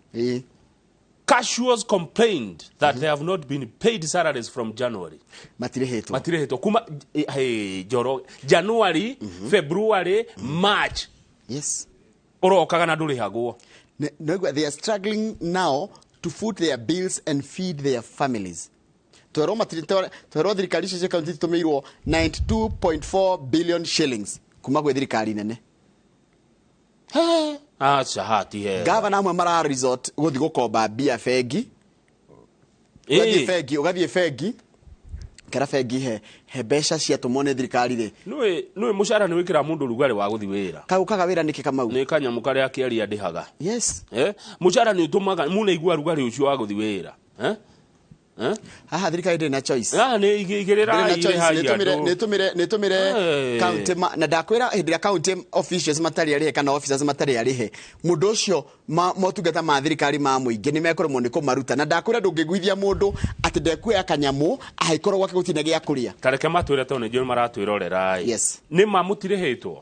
casuals complained that they have not been paid salaries from January. Matirĩhĩtwo. Matirĩhĩtwo kuma hey, Njoro, January, February, March. Ũrokaga na ndũrĩhagwo. No, they are struggling now to foot their bills and feed their families. Twerwo twerwo thirikari icio cia kaunti citũmĩirwo 92.4 billion shillings kuma gwĩ thirikari nene. Aca hati he. Gavana amwe mara resort gũthiĩ gũkomba mbia bengi. Ũgathiĩ bengi kera bengi he mbeca ciatũmwo nĩ thirikari rĩ. Nĩũĩ mũcara nĩ wĩkĩra mũndũ rugarĩ wa gũthiĩ wĩra. Kaũkaga wĩra nĩkĩ, Kamau? Nĩ kanyamũ karĩa kĩaria ndĩhaga. Mũcara nĩ ũtũmaga mũndũ aigua rugarĩ ũcio wa gũthiĩ wĩra, eh? Eh? Haha thirikari ndĩrĩ na choice. Ah, nĩ igĩrĩra. Ndĩrĩ na choice. Irĩhagia andũ. Nĩtũmĩre county na ndakwĩra hĩndĩ ĩrĩa county officials matarĩ arĩhe kana officers matarĩ arĩhe, mũndũ ũcio motungata ma thirikari ma mũingĩ nĩ mekũremwo nĩ kũmaruta, na ndakwĩra ndũngĩguithia mũndũ atĩ ndekuoya kanyamũ angĩkorwo gwake gũtirĩ gĩa kũrĩa. Tareke matwĩre tondũ nĩnjũĩ maratwĩrorera ĩ. Nĩ ma mũtirĩhĩtwo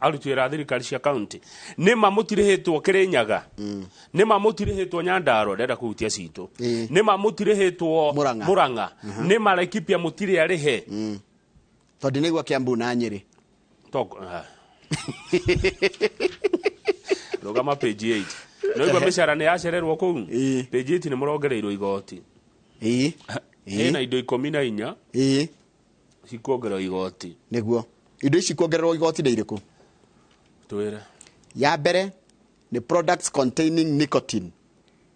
aruti wĩra a thirikari cia kaunti? Nĩ ma mũtirĩhĩtwo Kĩrĩnyaga? Nĩ ma mũtirĩhĩtwo Nyandarua? Ndenda kũhutia citũ. Nĩ ma mũtirĩhĩtwo Murang'a? Murang'a? Nĩ ma Laikipia mũtirĩ arĩhe? Tondũ nĩgua Kiambu na Nyĩrĩ. Toko, ah. Rũgama page 8. Noigua mĩcara nĩ yacererwo kũu. Page 8 nĩ mũrongereirwo igoti. Hena indo 14 cikuongererwo igoti. Nĩguo indo ici kuongererwo igoti nĩ irĩkũ? Twĩre. Ya mbere nĩ products containing nicotine,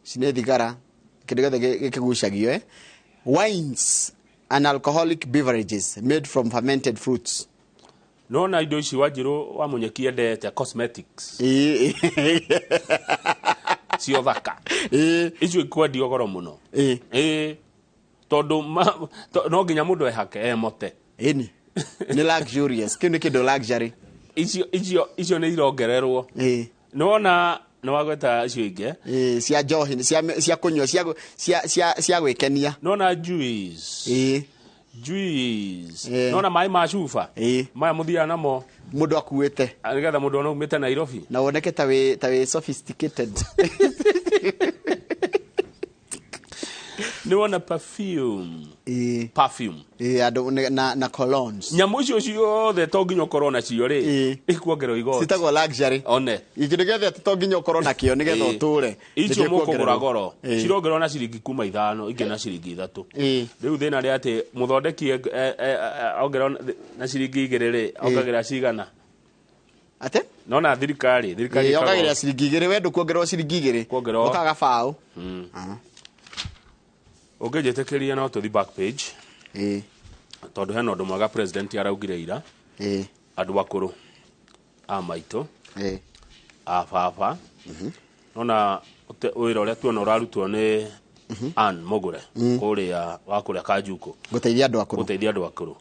ici nĩ thigara, kĩndũ gĩothe gĩkĩgucagio, eh? Wines and alcoholic beverages made from fermented fruits. Nona indo ici Wanjirũ wa Munyeki endete, cosmetics cio thaka, icio ikwendio goro mũno. Ĩĩ, tondũ no nginya mũndũ ehake emote. Ĩni. Nĩ luxurious, kĩu nĩ kĩndũ luxury. Icio nĩ irongererwo. Ĩĩ. Nĩwona nĩwagweta icio ingĩ. Ĩĩ, cia njohi, cia kũnyua, cia gwĩkenia. Nĩwona juice. Ĩĩ. Juice. Ĩĩ. Nĩwona maĩ ma cuba. Ĩĩ. Maya mũthiaga namo. Mũndũ akuĩte. Nĩgetha mũndũ ona umĩte Nairobi. Na woneke ta wĩ sophisticated. Nĩwona perfume. Ĩĩ. Perfume. Ĩĩ, andũ na colognes. Nyamũ icio ciothe to nginya ũkorwo nacio rĩ. Ĩĩ. Ikuongererwo igoti. Citagwo luxury. One. Kĩndũ gĩothe atĩ to nginya ũkorwo nakĩo nĩgetha Ĩĩ. ũtũre. Icio Nĩkĩo mũkũgũra kuongererwo. goro. Ĩĩ. Cirongererwo na ciringi kuma 5 ingĩ na ciringi 3. Ĩĩ. Rĩu thĩna nĩ atĩ mũthondeki ongererwo na ciringi 2 rĩ, ongagĩrĩra cigana? Atĩ? Nona thirikari Ĩĩ, ĩkaga- ongagĩrĩra ciringi 2, we ndũkuongererwo ciringi 2. Kuongererwo. Ũkaga baũ. Ũngĩnjĩtĩkĩria no tũthi back page. Ĩĩ. Tondũ hena ũndũ mwega president araugire ira. Ĩĩ. Andũ akũrũ a maitũ, Ĩĩ. a baba, nona wĩra ũrĩa tuona ũrarutwo nĩ Ann Mugure kũrĩa wa kũrĩa Kanjuku, Gũteithia andũ akũrũ. Gũteithia andũ akũrũ.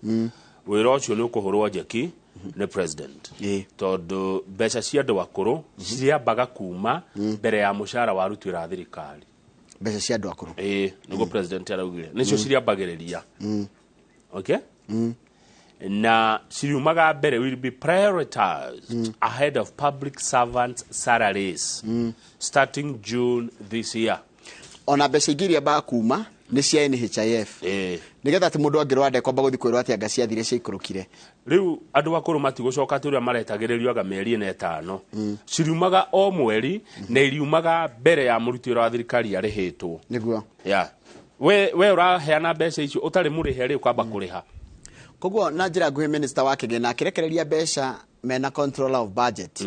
Wĩra ũcio nĩ ũkũhũrwo njeki nĩ president, tondũ mbeca cia andũ akũrũ ciambaga kuma mbere ya mũcara wa aruti wĩra a thirikari. Mbeca cia andũ akũrũ. Ĩĩ, nĩguo president araugire nĩcio ciriambagĩrĩria. Okay, na ciriumaga mbere, will be prioritized ahead of public servants' salaries starting June this year. Ona mbeca ingĩ iria ambaga kuma nĩ cia NHIF, nĩgetha atĩ mũndũ angĩrwara ndekwamba gũthiĩ kwĩrwo atĩ anga ciathire ciaikũrũkire. Rĩu andũ akũrũ matigũcoka atĩ ũrĩa maretagĩrĩrio anga mĩeri ĩna ĩtano. Ciriumaga o mweri na iriumaga mbere ya mũruti wĩra wa thirikari arĩhĩtwo. Nĩguo. Ya we ũraheana mbeca icio ũtarĩ mũrĩhe rĩ, ũkamba kũrĩha. Koguo na njĩra nguhĩ, minister wa kĩgĩna akĩrekereria mbeca mena controller of budget,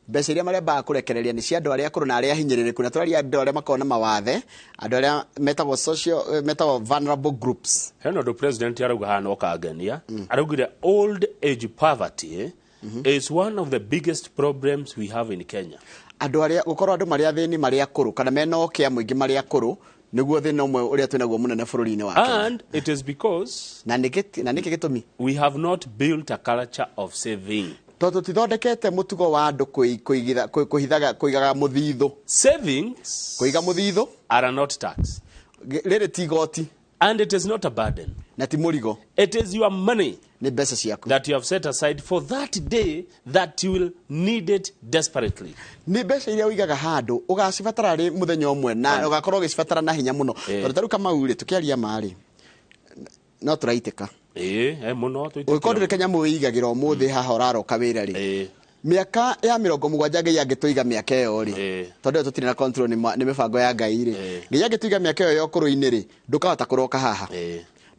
mbeca iria marembaga kũrekereria nĩ cia andũ arĩa akũrũ na arĩa ahinyĩrĩrĩku, na tũraria andũ arĩa makoragwo na mawathe, andũ arĩa metagwo social, metagwo vulnerable groups. Hena ũndũ president arauga haha no kangenia. Araugire old age poverty is one of the biggest problems we have in Kenya. Andũ arĩa gũkorwo andũ marĩa athĩni marĩa akũrũ kana mena ũkĩa mũingĩ marĩa akũrũ nĩguo thĩna ũmwe ũrĩa twĩnaguo mũnene bũrũri-inĩ wa Kenya. And it is because Na nĩkĩ gĩtũmi? we have not built a culture of saving. Tondũ tũtithondekete mũtugo wa andũ kũhithaga, kũigaga mũthithũ. Savings Kũiga mũthithũ are not tax. Rĩrĩ ti igoti. And it is not a burden. Na ti mũrigo. It is your money Nĩ mbeca ciaku that you have set aside for that day that you will need it desperately. Nĩ mbeca iria ũigaga handũ ũgacibatara rĩ mũthenya ũmwe na ũgakorwo ũgĩcibatara na hinya mũno. Tondũ tarĩu Kamau rĩ, tũkĩaria ma rĩ, no tũraitĩka. Ĩĩ, mũno. Ũngĩkorwo ndũrĩ kanyamũ wĩigagĩra ũmũthĩ haha ũraroka wĩra rĩ, mĩaka ya 70, Ngai angĩtũiga mĩaka ĩyo rĩ, tondũ ĩyo tũtirĩ na control, nĩ mĩbango ya Ngai rĩ, Ngai angĩtũiga mĩaka ĩyo ya ũkũrũ-inĩ rĩ, ndũkahota kũroka haha.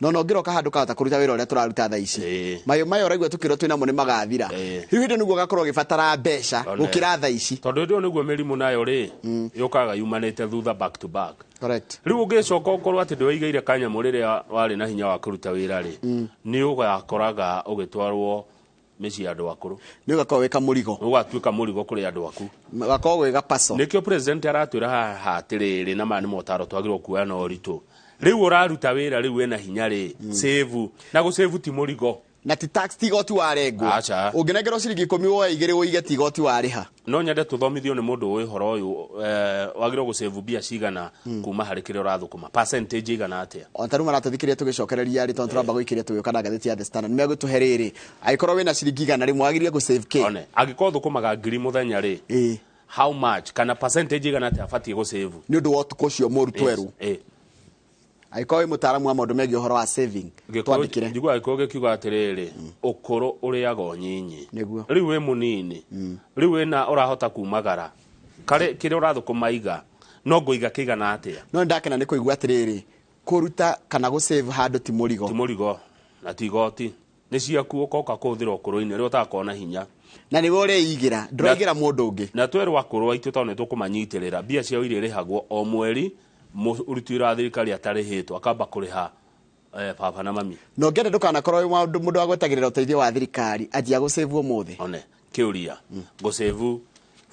No ũngĩroka haha ndũkahota kũruta wĩra ũrĩa tũraruta thaa ici. Mayũ maya ũraigua tũkĩrwo twĩnamo nĩ magathira. Rĩu hĩndĩ nĩguo ũgakorwo ũgĩbatara mbeca gũkĩra thaa ici. Tondũ hĩndĩ ĩyo nĩguo mĩrimũ nayo rĩ yũkaga yumanĩte thutha, back to back. Correct. Rĩu ũngĩcoka ũkorwo atĩ ndĩwĩigĩire kanyamũ rĩrĩa warĩ na hinya wa kũruta wĩra rĩ, nĩ ũgakoraga ũgĩtwarwo mĩciĩ ya andũ akũrũ. Nĩ ũgakorwo wĩ kamũrigo. Ũgatuĩka mũrigo kũrĩ andũ aku. Ũgakorwo wĩ gapaco. Nĩkĩo president aratwĩra haha atĩrĩrĩ, na maya nĩ motaro twagĩrĩirwo kuoya na ũritũ. Rĩu ũraruta wĩra, rĩu wĩna hinya rĩ, save. Na gũsave ti mũrigo. Na ti tax, ti igoti warengwo. Aca. Ũngĩnengerwo ciringi 10 woe 2 ũige, ti igoti warĩha. No nyende tũthomithio nĩ mũndũ ũĩ ũhoro ũyũ, wagĩrĩirwo gũsave mbia cigana kuma harĩ kĩrĩa ũrathũkũma, percentage igana atĩa? O ta rĩu maratũthikĩrĩria tũgĩcokereria rĩ, tondũ tũramba gũikĩria tũgĩũka na ngathĩti ya The Standard, nĩ megũtũhe rĩrĩ, angĩkorwo wĩna ciringi 100 wagĩrĩire gũsave kĩ? One angĩkorwo thũkũmaga 1,000 mũthenya rĩ, how much kana percentage igana atĩa abatiĩ gũsave? Nĩ ũndũ wa ũtukũ ũcio mũru twerũ. Angĩkorwo wĩ mũtaaramu wa maũndũ megiĩ ũhoro wa saving, twandĩkĩre. Njiguaga gĩkũyũ gĩkiuga atĩrĩrĩ, ũkũrũ ũrĩaga ũnyinyi. Nĩguo. Rĩu wĩ mũnini, rĩu wĩna ũrahota kumagara karĩ kĩrĩa ũrathũkũma, iga no ngũiga kĩigana atĩa? No nĩ ndakena nĩ kũigua atĩrĩrĩ, kũruta kana gũsave handũ ti mũrigo. Ti mũrigo na ti igoti, nĩ ciaku ũkoka kũhũthĩra ũkũrũ-inĩ rĩrĩa ũtagakorwo na hinya. Na nĩwe ũreigĩra, ndũraigĩra mũndũ ũngĩ. Na twerwo akũrũ aitũ, tondũ nĩ tũkũmanyitĩrĩra, mbia ciao iria irĩhagwo o mweri, mũruti wĩra wa thirikari atarĩhĩtwo akamba kũrĩha baba na mami. Na ũngĩenda ndũkanakorwo wĩ mũndũ wa gwetagĩrĩra ũteithio wa thirikari, anjia gũsave ũmũthĩ. One kĩũria, ngũsave,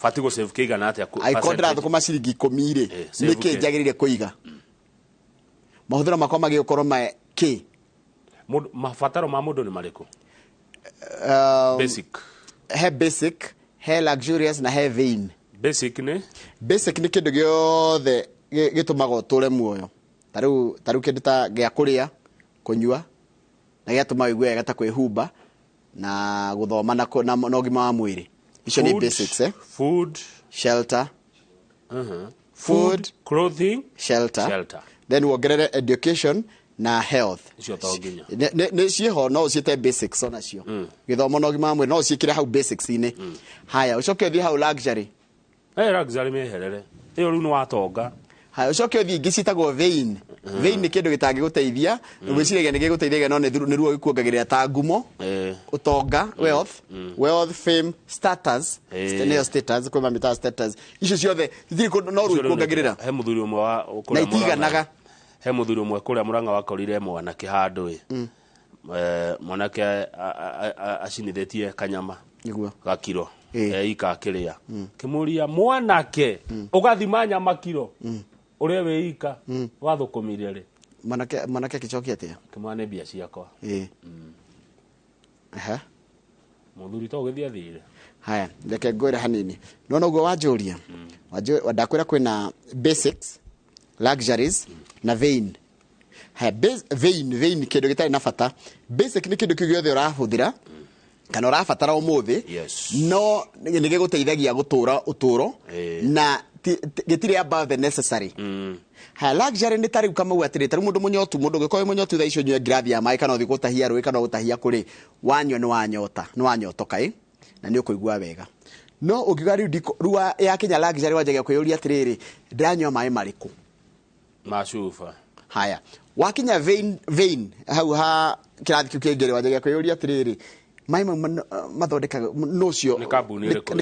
bati gũsave kĩigana atĩa Angĩkorwo percentage? ndĩrathũkũma ciringi 10 rĩ, Save nĩkĩ kĩ? njagĩrĩire kũiga? Mahũthĩro makwa magĩrĩire gũkorwo ma kĩ? Mabataro ma mũndũ nĩ marĩkũ? Basic. He basic, he luxurious na he vain. Basic nĩ? Basic nĩ kĩndũ gĩothe gĩtũmaga ũtũre muoyo. Ta rĩu kĩndũ ta gĩa kũrĩa, kũnyua, na gĩatũma ũigue wega ta kwĩhumba na gũthoma na ũgima wa mwĩrĩ. Icio nĩ basics, eh? Food, shelter. Food, clothing, shelter. Then wongerere education na health. Icio to nginya. Nĩ ciĩho no ũciĩte basics onacio. Gĩthomo na ũgima wa mwĩrĩ no ũciĩkĩre hau basics-inĩ. Haya, ũcoke ũthiĩ hau luxury. Luxury mĩeherere. Ĩyo rĩu nĩ watonga. Haya, ũcoke ũthiĩ ingĩ ciĩtagwo vain. Vain nĩ kĩndũ gĩtangĩgũteithia, gwĩciragia nĩ gĩgũteithagia no nĩ ruo gĩkuongagĩrĩra ta ngumo, ũtonga, wealth, fame, status, nĩyo status, kwĩ mamĩtaga status. Icio ciothe itirĩ kũndũ no ruo ikuongagĩrĩra. He mũthuri ũmwe wa na itiganaga. He mũthuri ũmwe kũrĩa Mũrang'a wakorire mwanake handũ ĩ. Mwanake acinithĩtie kanyama gakiro eika akĩrĩa. Kĩmũria mwanake ũgathima nyama kiro ũrĩa wĩika wathũkũmire rĩ. Mwanake akĩcokia atĩa? Kĩmwana mbia ciakwa. Mũthuri to gũthiĩ athire. Haya, reke ngwĩre hanini. Nĩwona ũguo wanjũria? Ndakwĩra kwĩna basics, luxuries na vain. Haya, vain kĩndũ gĩtarĩ na bata. Basic nĩ kĩndũ kĩu gĩothe ũrahũthĩra kana ũrabatara ũmũthĩ, no nĩ gĩgũteithagia gũtũra ũtũro na gĩtirĩ above the necessary. Haya, luxury nĩ ta rĩu Kamau atĩrĩ, ta rĩu mũndũ mũnyotu, mũndũ ũngĩkorwo wĩ mũnyotu thaa icio ũnyue ngirathi ya maĩ kana ũthiĩ gũtahia rũĩ kana gũtahia kũrĩ, wanyua nĩ wanyota, nĩ wanyotoka ĩ, na nĩ ũkũigua wega. No ũngiuga rĩu yakinya luxury wanjagia kwĩyũria atĩrĩrĩ, ndĩranyua maĩ marĩkũ? Macuba. Haya, wakinya vein hau ha kĩrathi kĩu kĩngĩ wanjagia kwĩyũria atĩrĩrĩ, maĩ mau mathondekaga nũcio nĩ kambuni ĩrĩkũ?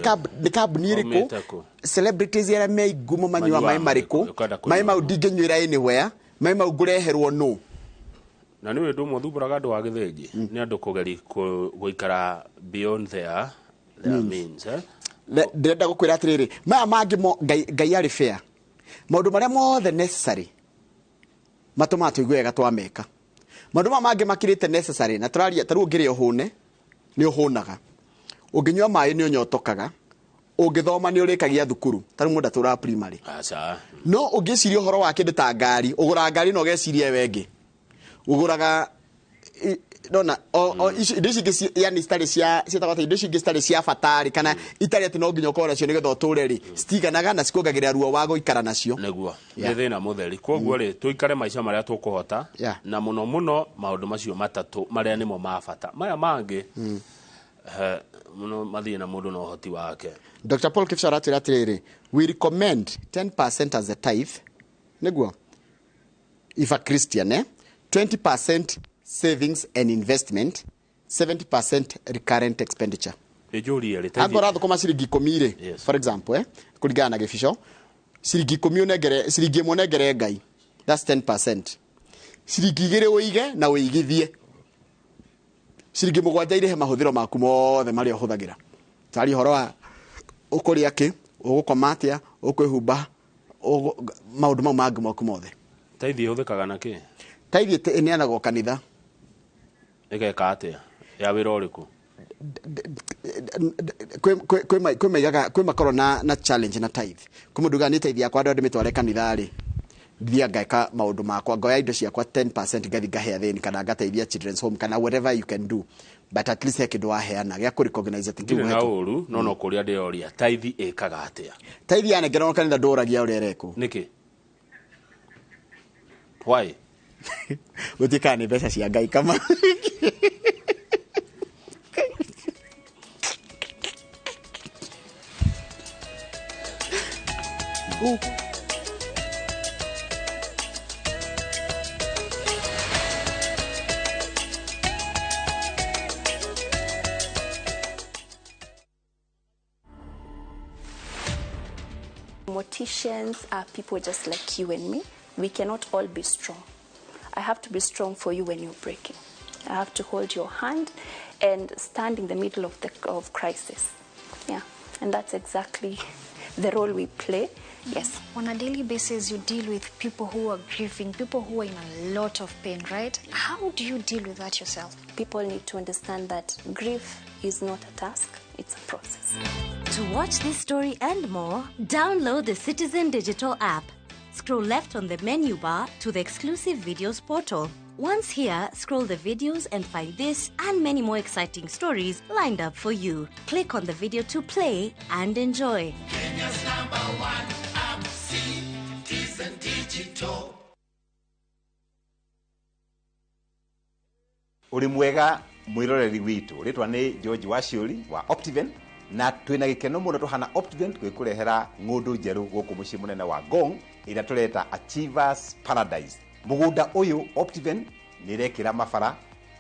Nĩ kambuni ĩrĩkũ? Celebrities arĩa me ngumo manyuaga maĩ marĩkũ? Maĩ mau ndingĩnyuĩra anywhere, maĩ mau ngũreherwo nũ? Na nĩ ũndũ ũmwe thumbũraga andũ a gĩthĩnji, nĩ andũ kũgeri gũikara beyond their means. Ndĩrenda gũkwĩra atĩrĩrĩ, maya mangĩ Ngai arĩ fair. Maũndũ marĩa mothe necessary matũmaga tũigue wega twameka. Maũndũ maya mangĩ makĩrĩte necessary na tũraria ta rĩu ũngĩrĩa ũhũne nĩ ũhũnaga, ũngĩnyua maĩ nĩ ũnyotokaga, ũngĩthoma nĩ ũrĩkagia thukuru, ta rĩu mũndũ atũraga primary. No ũngĩciria ũhoro wa kĩndũ ta ngari, ũgũraga ngari na ũgeciria we ĩngĩ. Ũgũraga nona indo ici ingĩ yani citarĩ cia ciĩtagwo atĩa, indo ici ingĩ citarĩ cia bata rĩ, kana itarĩ atĩ no nginya ũkorwo nacio nĩgetha ũtũre rĩ, citiganaga na cikuongagĩrĩra ruo wa gũikara nacio. Nĩguo nĩ thĩna mũtheri. Koguo rĩ, tũikare maica marĩa tũkũhota, na mũno mũno maũndũ macio matatũ marĩa nĩmo ma bata. Maya mangĩ mũno mathiĩ na mũndũ na ũhoti wake. Dr. Paul Kipsha aratwĩra atĩrĩrĩ, we recommend 10% as a tithe, nĩguo, if a Christian, 20% savings and investment, 70% recurrent expenditure. Angorwo ũrathũkũma ciringi ikũmi rĩ, for example, kũringana na gĩbico, ciringi ikũmi ũnengere, ciringi ĩmwe ũnengere Ngai, that's 10%. Ciringi igĩrĩ ũige na ũigithie. Ciringi mũgwanja irĩhe mahũthĩro maku mothe marĩa ũhũthagĩra. Tari ũhoro wa ũkũrĩa kĩ, ũgũkoma atĩa, ũkwĩhumba, maũndũ mau mangĩ maku mothe. Tithe ĩhũthĩkaga na kĩ? Tithe ĩneanagwo kanitha. Ĩgeka atĩa? Ya wĩra ũrĩkũ? Kwĩ maigaga, kwĩ makorwo na challenge na tithe. Kwĩ mũndũ ugaga nĩ tithe yakwa andũ ndĩmĩtware kanitha rĩ, thiaga ngeka maũndũ makwa, ngoya indo ciakwa 10% ngathi ngahe athĩni kana ngateithia children's home kana whatever you can do, but at least he kĩndũ waheana gĩa kũ recognize atĩ kĩu na ũru. No kũrĩa ndĩroria tithe ĩkaga atĩa? Tithe yanengerwo kanitha ndũragia ũrĩa ĩrekwo. Nĩkĩ? Why? Gũtuĩkaga nĩ mbeca cia Ngai kama. Morticians are people just like you and me. We cannot all be strong. I have to be strong for you when you're breaking. I have to hold your hand and stand in the middle of the crisis. Yeah, and that's exactly the role we play. Yes. On a daily basis, you deal with people who are grieving, people who are in a lot of pain, right? How do you deal with that yourself? People need to understand that grief is not a task, it's a process. To watch this story and more, download the Citizen Digital app. Scroll left on the menu bar to the exclusive videos portal. Once here, scroll the videos and find this and many more exciting stories lined up for you. Click on the video to play and enjoy. Kenya's number one app, Citizen Digital. Uri mwega mwiroreri witu ritwa ni George Waciuri wa Optiven na twina gikeno muno tuhana Optiven twikurehera ng'undu njeru guku mucii munene wa Ngong ira tureta Achievers Paradise. Mugunda uyu Optiven nirekira mabara,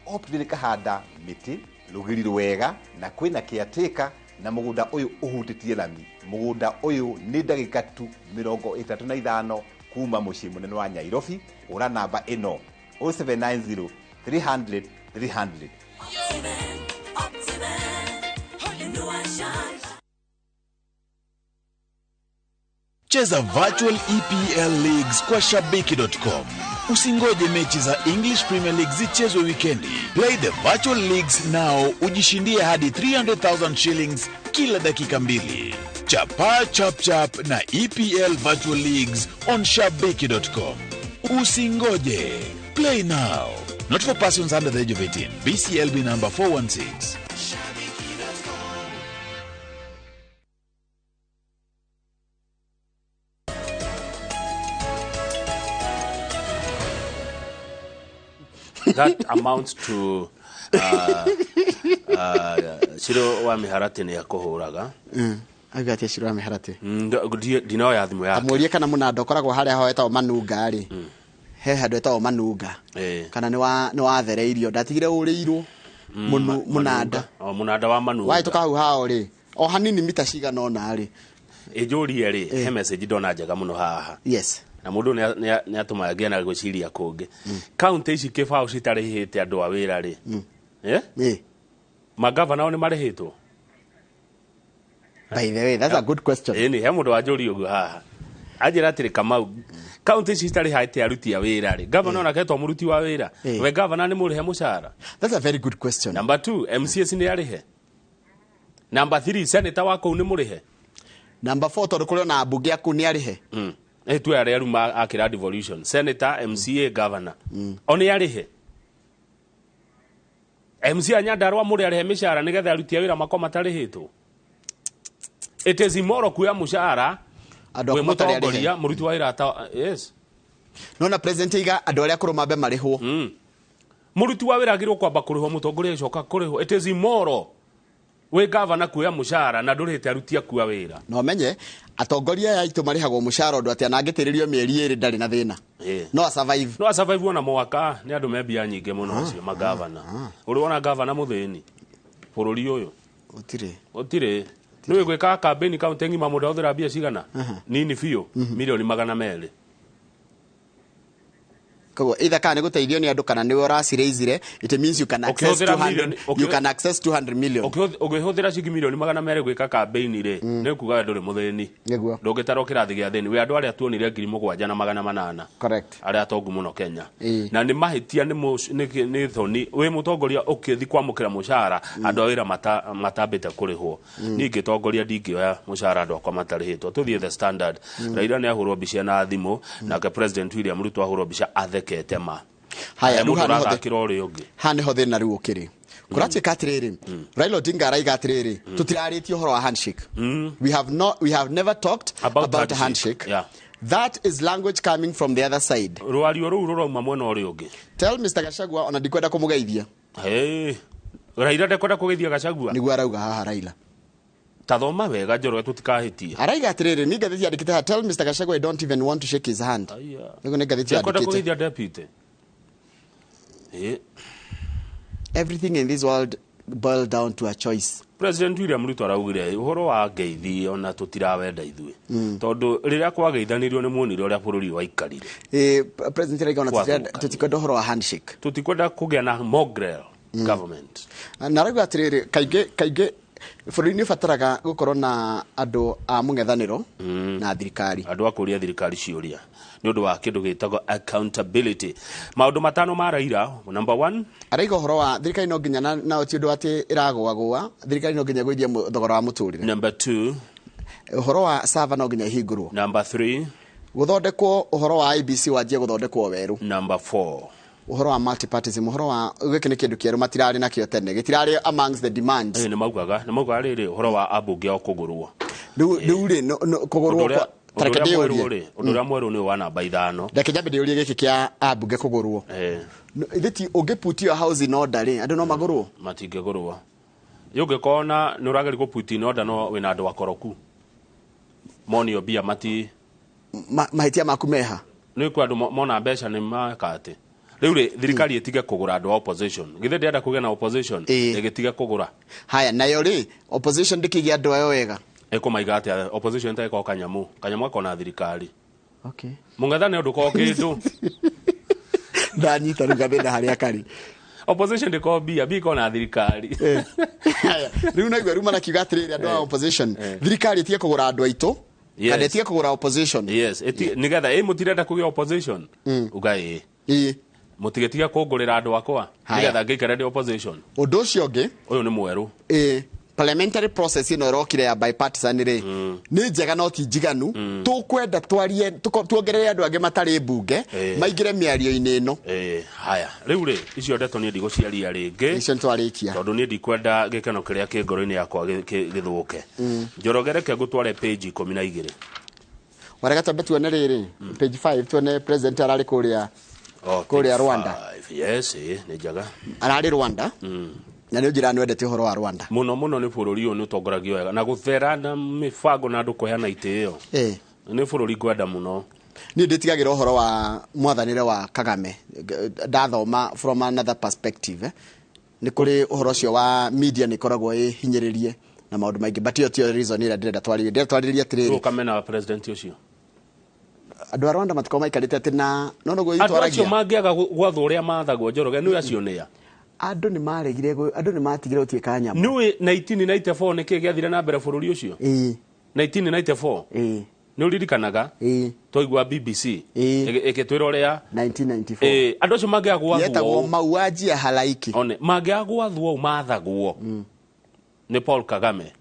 Optiven kahanda miti rugiri rwega na kwina kiateka na mugunda uyu uhutitie lami. Mugunda uyu ni ndagika tu 35 kuma mucii munene wa Nairobi. Ura namba ino 0790 300 300. Cheza Virtual EPL Leagues kwa Shabiki.com. Usingoje mechi za English Premier League zichezwe wikendi. Play the Virtual Leagues now, ujishindie hadi 300,000 shillings kila dakika mbili. Chapa chap chap na EPL Virtual Leagues on Shabiki.com. Usingoje. Play now. Not for persons under the age of 18. BCLB number 416. That amounts to Ciro wa Miharati ni akuhuraga. Auga atia Ciro wa Miharati? Ndinoya thimu yake. Amurie kana munanda ukoragwo haria ho etagwo Manunga ri. He handu etagwo Manunga. Kana ni wathereirio ndatigire uriirwo munanda. O munanda wa Manunga. Wahituka hau hao ri. O hanini mita cigana ona ri. Injurie ri he message ndona njega muno haha. Yes. Na mundu ni atumagia na gwiciria kungi. County ici kibao citarihite andu a wira ri. Eh? Magavana o ni marihitwo? By the way, that's a good question. Ni he mundu wanjũria ũguo haha. Anjĩra atĩrĩ Kamau, county ici citarĩhĩte aruti a wĩra rĩ, governor onake to mũruti wa wĩra. We governor nĩ mũrĩhe mũcara? That's a very good question. Number 2, MCS nĩ arĩhe. Number 3, senator wa kũu nĩ mũrĩhe. Number 4, tondũ kũrĩ ona mbunge aku nĩ arĩhe. Tu arĩa aruma akĩra devolution, senator, MCA, governor. O nĩ arĩhe. MCA Nyandarua mũrĩ arĩhe mĩcara nĩgetha aruti a wĩra makwa matarĩhĩtwo. It is immoral kuya mushahara andu aku matarĩ arĩhe. Muruti wa wĩra ta yes. No na president iga andu aria akũrũ mambe marĩhwo. Muruti wa wĩra agĩrĩirwo kwamba kũrĩhwo mũtongoria agĩcoka kũrĩhwo. It is immoral wĩ gavana kuoya mũcara na ndũrĩhĩte aruti aku a wĩra. No menye atongoria aya aitũ marĩhagwo mũcara ũndũ atĩ anangĩtĩrĩrio mĩeri 2 ndarĩ na thĩna. No a survive. No a survive ona mwaka nĩ andũ me mbia nyingĩ mũno acio magavana. Ũrĩ wona gavana mũthĩni bũrũri ũyũ? Gũtirĩ. Gũtirĩ. Nĩ gwĩka campaign kaunti ng'ima mũndũ ahũthĩra mbia cigana? Nini biũ, milioni 200. Koguo either kana nĩ gũteithio nĩ andũ kana nĩwe ũraciraisire, it means you can access 200, you can access 200 million. Ũngĩhũthĩra ciringi milioni 200 gwĩka campaign rĩ, nĩ kuga we ndũrĩ mũthĩni. Nĩguo. Ndũngĩtarwo kĩrathi gĩa thĩni. We andũ arĩa tuonire 7,800. Correct. Arĩa atongu mũno Kenya. Na nĩ mahĩtia nĩ thoni wĩ mũtongoria ũkĩthi kwamũkĩra mũcara andũ a wĩra matambĩte kũrĩhwo. Niĩ ngĩtongoria ndingĩoya mũcara andũ akwa matarĩhĩtwo. Tũthiĩ The Standard. Raila nĩ ahũrwo mbica na thimũ, nake President William Ruto ahũrwo mbica athekete ma. Haya, rĩu haha nĩho thĩna rĩu ũkĩrĩ. Kũratuĩka atĩrĩrĩ, Raila Odinga araiga atĩrĩrĩ, tũtirarĩtie ũhoro wa handshake. We have never talked about a handshake. Yeah. That is language coming from the other side. Rwario rũu rũrauma mwena ũrĩa ũngĩ. Tell Mr. Gachagua ona ndikwenda kũmũgeithia. Hey, Raila ndekwenda kũgeithia Gachagua? Nĩguo arauga haha Raila. Tathoma wega Njoroge tũtikahĩtie. Araiga atĩrĩrĩ, ni ngathĩti yandĩkĩte haha, tell Mr. Gachagua I don't even want to shake his hand. Nĩguo nĩ ngathĩti Ndekwenda yandĩkĩte. kũgeithia deputy. Everything in this world boiled down to a choice. President William Ruto araugire uhoro wa ngeithi ona tutirawenda ithuĩ tondu rĩrĩa kwageithanirio nĩ muonire ũrĩa bũrũri waikarire. President araiga ona tutikwenda ũhoro wa handshake, tutikwenda kũgĩa na mongrel government. Na arauga atĩrĩrĩ, kaingĩ kaingĩ Bũrũri nĩ ũbataraga gũkorwo na andũ a mũng'ethanĩro na thirikari. Andũ a kũria thirikari ciũria nĩ ũndũ wa kĩndũ gĩtagwo accountability. Maũndũ matano ma Raila. Number 1, Araiga ũhoro wa thirikari no nginya na ti ũndũ atĩ ĩragũagũa, thirikari no nginya ĩgũithie thogora wa mũtũrĩre. Number 2, Ũhoro wa server no nginya ĩhingũrwo. Number 3, Gũthondekwo ũhoro wa IBC wanjie gũthondekwo werũ. Number 4, Ũhoro wa multipartism, ũhoro wa gĩkĩ nĩ kĩndũ kĩerũ matirarĩ nakĩo tene, gĩtirarĩ amongst the demands. Nĩ maugaga rĩrĩ ũhoro wa ambunge ao kũgũrwo. Rĩu rĩ kũgũrwo kwa Ũndũ ũrĩa mwerũ nĩ wa namba 5. Reke nyambe ndĩũrie gĩkĩ kĩa ambunge kũgũrwo. Ithe ti ũngĩ put your house in order rĩ, andũ no magũrwo? Matingĩgũrwo. Ũngĩkorwo na nĩ ũrageria gũ put in order no wĩna andũ akoroku. Monio mbia mati mahĩtia maku meha. Nĩ kwa andũ mona mbeca nĩ maka atĩ. Rĩu rĩ thirikari ĩtige kũgũra andũ a opposition. Githĩ ndĩrenda kũgĩa na opposition ĩgĩtige kũgũra. Haya nayo rĩ opposition ndĩkĩgĩa andũ ayo wega. Ĩkũmaiga atĩa opposition ta ĩkorwo kanyamũ. Kanyamũ gakona thirikari. Okay. Mũng'ethanĩro ndũkorwo kĩndũ. Ndanyita rĩu gathĩna harĩa karĩ. Opposition ndĩkorwo mbia, mbia ikorwo na thirikari. Rĩu naigua rĩu marakiuga atĩrĩrĩ andũ a opposition, thirikari ĩtige kũgũra andũ aitũ. Kana ĩtige kũgũra opposition. Yes, nĩgetha mũtirenda kũgĩa opposition. Uga ĩ. Mũtigĩtige kũngũrĩra andũ akwa nĩgetha ngĩikare ndĩ opposition. Ũndũ ũcio ũngĩ, ũyũ nĩ mwerũ. Parliamentary process ĩno ĩrokire ya bipartisan rĩ, nĩ njega no ti njiganu. Tũkwenda twarie tuongerere andũ angĩ matarĩ mbunge maingĩre mĩario-inĩ ĩno. Haya rĩu rĩ icio ndeto niĩ ndigũciaria rĩngĩ. Icio nĩtwarĩkia. Tondũ niĩ ndikwenda gĩkeno kĩrĩa kĩ ngoro-inĩ yakwa gĩthũke. Njoroge reke ngũtware page 12. Warega twambe tuone rĩrĩ page 5 tuone president ararĩ kũrĩa kũrĩa Rwanda. Yes, nĩ njega. Ararĩ Rwanda. Na nĩ njĩra nĩwendete ũhoro wa Rwanda. Mũno mũno nĩ bũrũri ũyũ nĩ ũtongoragio wega na gũthera na mĩbango na andũ kũheana itĩo. Nĩ bũrũri ngwenda mũno. Niĩ ndĩtigagĩra ũhoro wa mwathanĩre wa Kagame. Ndathoma from another perspective. Nĩ kũrĩ ũhoro ũcio wa media nĩ ĩkoragwo ĩhinyĩrĩrie na maũndũ maingĩ, but ĩyo tiyo reason ĩrĩa ndĩrenda twarĩrie. Ndĩrenda twarĩrie atĩrĩrĩ. Ũkamena wa president ũcio. Andũ a Rwanda matikoragwo maikarĩte atĩ na no noguo itwaragia. Andũ acio mangĩaga gwathwo ũrĩa mathagwo Njoroge nĩ acio nĩa. Andũ nĩ maregire, andũ nĩ matigire gũtuĩka nyamũ. Nĩũĩ 1994 nĩkĩ gĩathire na mbere bũrũri ũcio? 1994. Nĩ ũririkanaga? Twaigua BBC ĩgĩtwĩra ũrĩa 1994. Andũ acio mangĩaga gwathwo yetagwo mauaji ya halaiki. One mangĩaga gwathwo mathagwo nĩ Paul Kagame.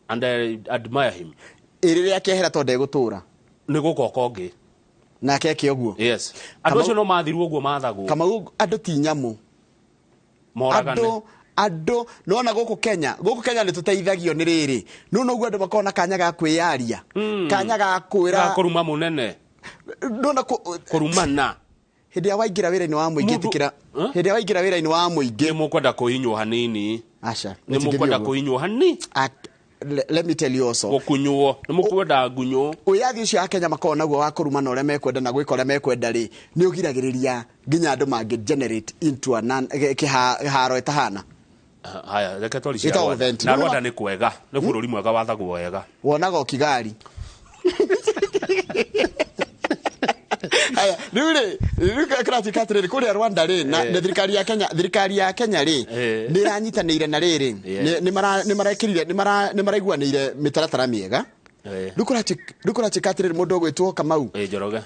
And I admire him. Rĩrĩa akehera tondũ ndegũtũra. Nĩ gũkoka ũngĩ. Nake eke ũguo. Yes. Andũ acio no mathirwo ũguo mathagwo. Kamau andũ ti nyamũ. Andũ nona gũkũ Kenya, gũkũ Kenya nĩ tũteithagio nĩ rĩrĩ. No noguo andũ makoragwo na kanya ga kwĩyaria. Kanya ga kwĩra ga kũruma mũnene. Ndona kũrumana. Hĩndĩ ya waingĩra wĩra-inĩ wa mũingĩ ĩtĩkĩra. Hĩndĩ ya waingĩra wĩra-inĩ wa mũingĩ. Nĩ mũkwenda kũhinywo hanini. Aca. Nĩ mũkwenda kũhinywo hanini. Let me tell you also. Gũkunywo, nĩ mũkwenda ngunywo. Wĩyathi ũcio a Kenya makoragwo naguo wa kũrumana ũrĩa mekwenda na gwĩka ũrĩa mekwenda rĩ, nĩ ũgiragĩrĩria nginya andũ mangĩ generate into a kĩharo ĩtahana. Haya, reke twarĩcie Rwanda. Na Rwanda nĩ kwega, nĩ bũrũri mwega wathagwo wega. Wonaga o Kigali. Haya, rĩu rĩ, rĩu kĩratuĩka atĩrĩrĩ, kũrĩa Rwanda rĩ, na thirikari ya Kenya, thirikari ya Kenya rĩ, nĩ ĩranyitanĩire na rĩrĩ, nĩ marekĩrire, nĩ maraiguanĩire mĩtaratara mĩega. Rĩu kũratuĩka atĩrĩrĩ, mũndũ ũgwĩtwo Kamau. Njoroge.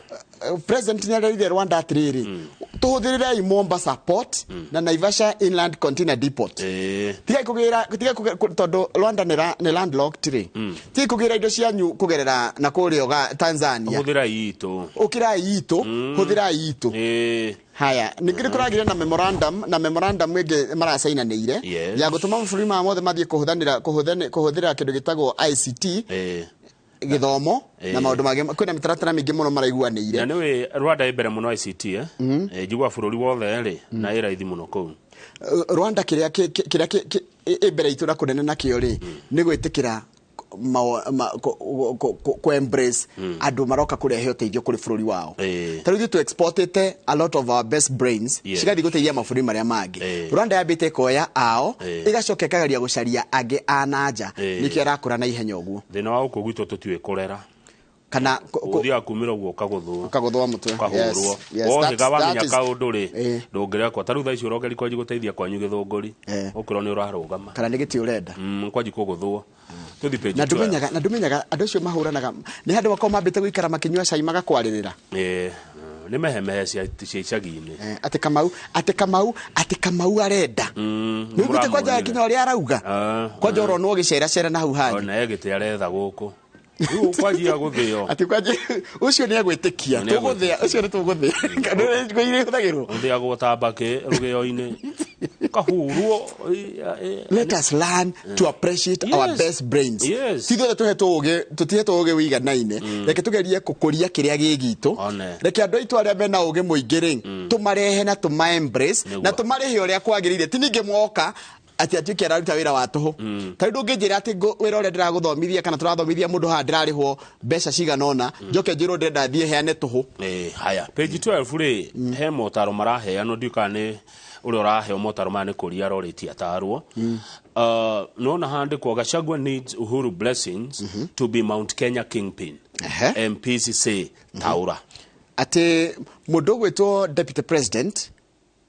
President nĩ arerire Rwanda atĩrĩrĩ, tũhũthĩrĩrei Mombasa Port na Naivasha Inland Container Depot. Tigai kũgĩra, tigai tondũ Rwanda nĩ landlocked rĩ. Tigai kũgĩra indo cianyu kũgerera na kũrĩa Tanzania. Hũthĩrai itũ. Ũkĩrai itũ, hũthĩrai itũ. Haya, ningĩ kũragĩire na memorandum, na memorandum ĩngĩ maracainanĩire ya gũtũma mabũrũri maya mothe mathiĩ kũhũthanĩra, kũhũthĩra kĩndũ gĩtagwo ICT. Gĩthomo na maũndũ mangĩ, kwĩna mĩtaratara mĩingĩ mũno maraiguanĩire. Na nĩũĩ Rwanda ĩ mbere mũno ICT njiguaga bũrũri wothe rĩ na ĩ raithi mũno kũu. Rwanda kĩrĩa ĩ mbere itũ na kũnene nakĩo rĩ nĩ gwĩtĩkĩra ku embrace andũ maroka kũrehe ũteithio kũrĩ bũrũri wao. Ta rĩu ithuĩ tũ exportĩte a lot of our best brains cigathiĩ gũteithia mabũrũri marĩa mangĩ. Rwanda yambĩte ĩkoya ao ĩgacoka ĩkageria gũcaria angĩ a na nja, nĩkĩo ĩrakũra na ihenya ũguo. Thĩna wa gũkũ gwitũ tũtiũĩ kũrera. Kana Ũthiaga kumĩra ũguo ũkagũthwo. Ũkagũthwo mũtwe. Ũkahũrwo. Yes, yes, Wohĩga wamenya kaũndũ rĩ, ndũngĩrekwo. Ta rĩu thaa ici ũrongeri kwanji gũteithia kwanyu gĩthũngũri. Ũkĩrwo nĩ ũrarũgama. Kana nĩ gĩtĩ ũrenda. Kwanji kũgũthwo. Tũthi page Na 12. ndũmenyaga andũ acio mahũranaga nĩ handũ makoragwo mambĩte gũikara makĩnyua cai magakwarĩrĩra. Nĩ mehemehe cia icagi-inĩ. Atĩ Kamau arenda. Nĩ ũiguĩte kwanja nginya ũrĩa arauga? Kwanja ũronwo ũgĩceracera na hau hanyu. Ona e gĩtĩ aretha gũkũ. Rĩu kwanjia gũthĩo. Atĩ kwanjia ũcio nĩ agwĩtĩkia. Nĩ Tũgũthĩa, ũcio nĩ tũgũthĩa. Nĩ ihũthagĩrwo. Ũthĩagwo ta mbakĩ rũgĩo-inĩ. Ũkahurwo. Let us learn to appreciate our best brains. Yes. Ti ithuothe tũhetwo ũgĩ, tũtihetwo ũgĩ wĩiganaine. Reke tũgerie gũkũria kĩrĩa gĩ gitũ. Reke andũ aitũ arĩa mena ũgĩ mũingĩ rĩ, tũmarehe na tũma embrace na tũmarĩhe ũrĩa kwagĩrĩire. Ti ningĩ mwoka atĩ atuĩke araruta wĩra wa tũhũ. Ta rĩu ndũngĩnjĩra atĩ wĩra ũrĩa ndĩragũthomithia kana tũrathomithia mũndũ haha ndĩrarĩhwo mbeca cigana ũna, njoke njĩrwo ndĩrenda thiĩ heane tũhũ. Haya, page 12 rĩ, he motaro maraheanwo, ndiũĩ kana nĩ ũrĩa ũraheo motaro maya nĩ kũria arorĩtie atarwo. Nona handĩkwo Gachagua needs Uhuru blessings to be Mount Kenya kingpin. MPs say taura. Atĩ mũndũ ũgwĩtwo Deputy President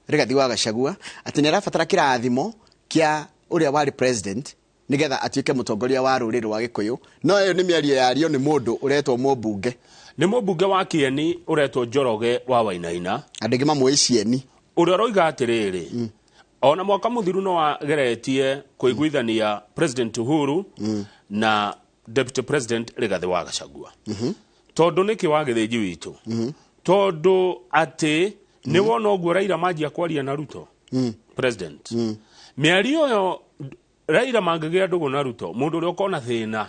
Rigathi wa Gachagua atĩ nĩ arabatara kĩrathimo kĩa ũrĩa warĩ president nĩgetha atuĩke mũtongoria wa rũrĩrĩ rwa Gĩkũyũ. No ĩyo nĩ mĩario yario nĩ mũndũ ũretwo mũmbunge. Nĩ mũmbunge wa Kieni ũretwo Njoroge wa Wainaina. Andũ aingĩ mamũĩ Cieni. Ũrĩa ũroiga atĩrĩrĩ, ona mwaka mũthiru no wageretie kũiguithania President Uhuru na Deputy President Rigathi wa Gachagua. Tondũ nĩkĩ wa gĩthĩnji witũ? Tondũ atĩ nĩ wona ũguo Raila manjia kwaria na Ruto, President. Mĩario ĩyo Raila mangĩgĩa ndũgũ na Ruto, mũndũ ũrĩa ũkona thĩna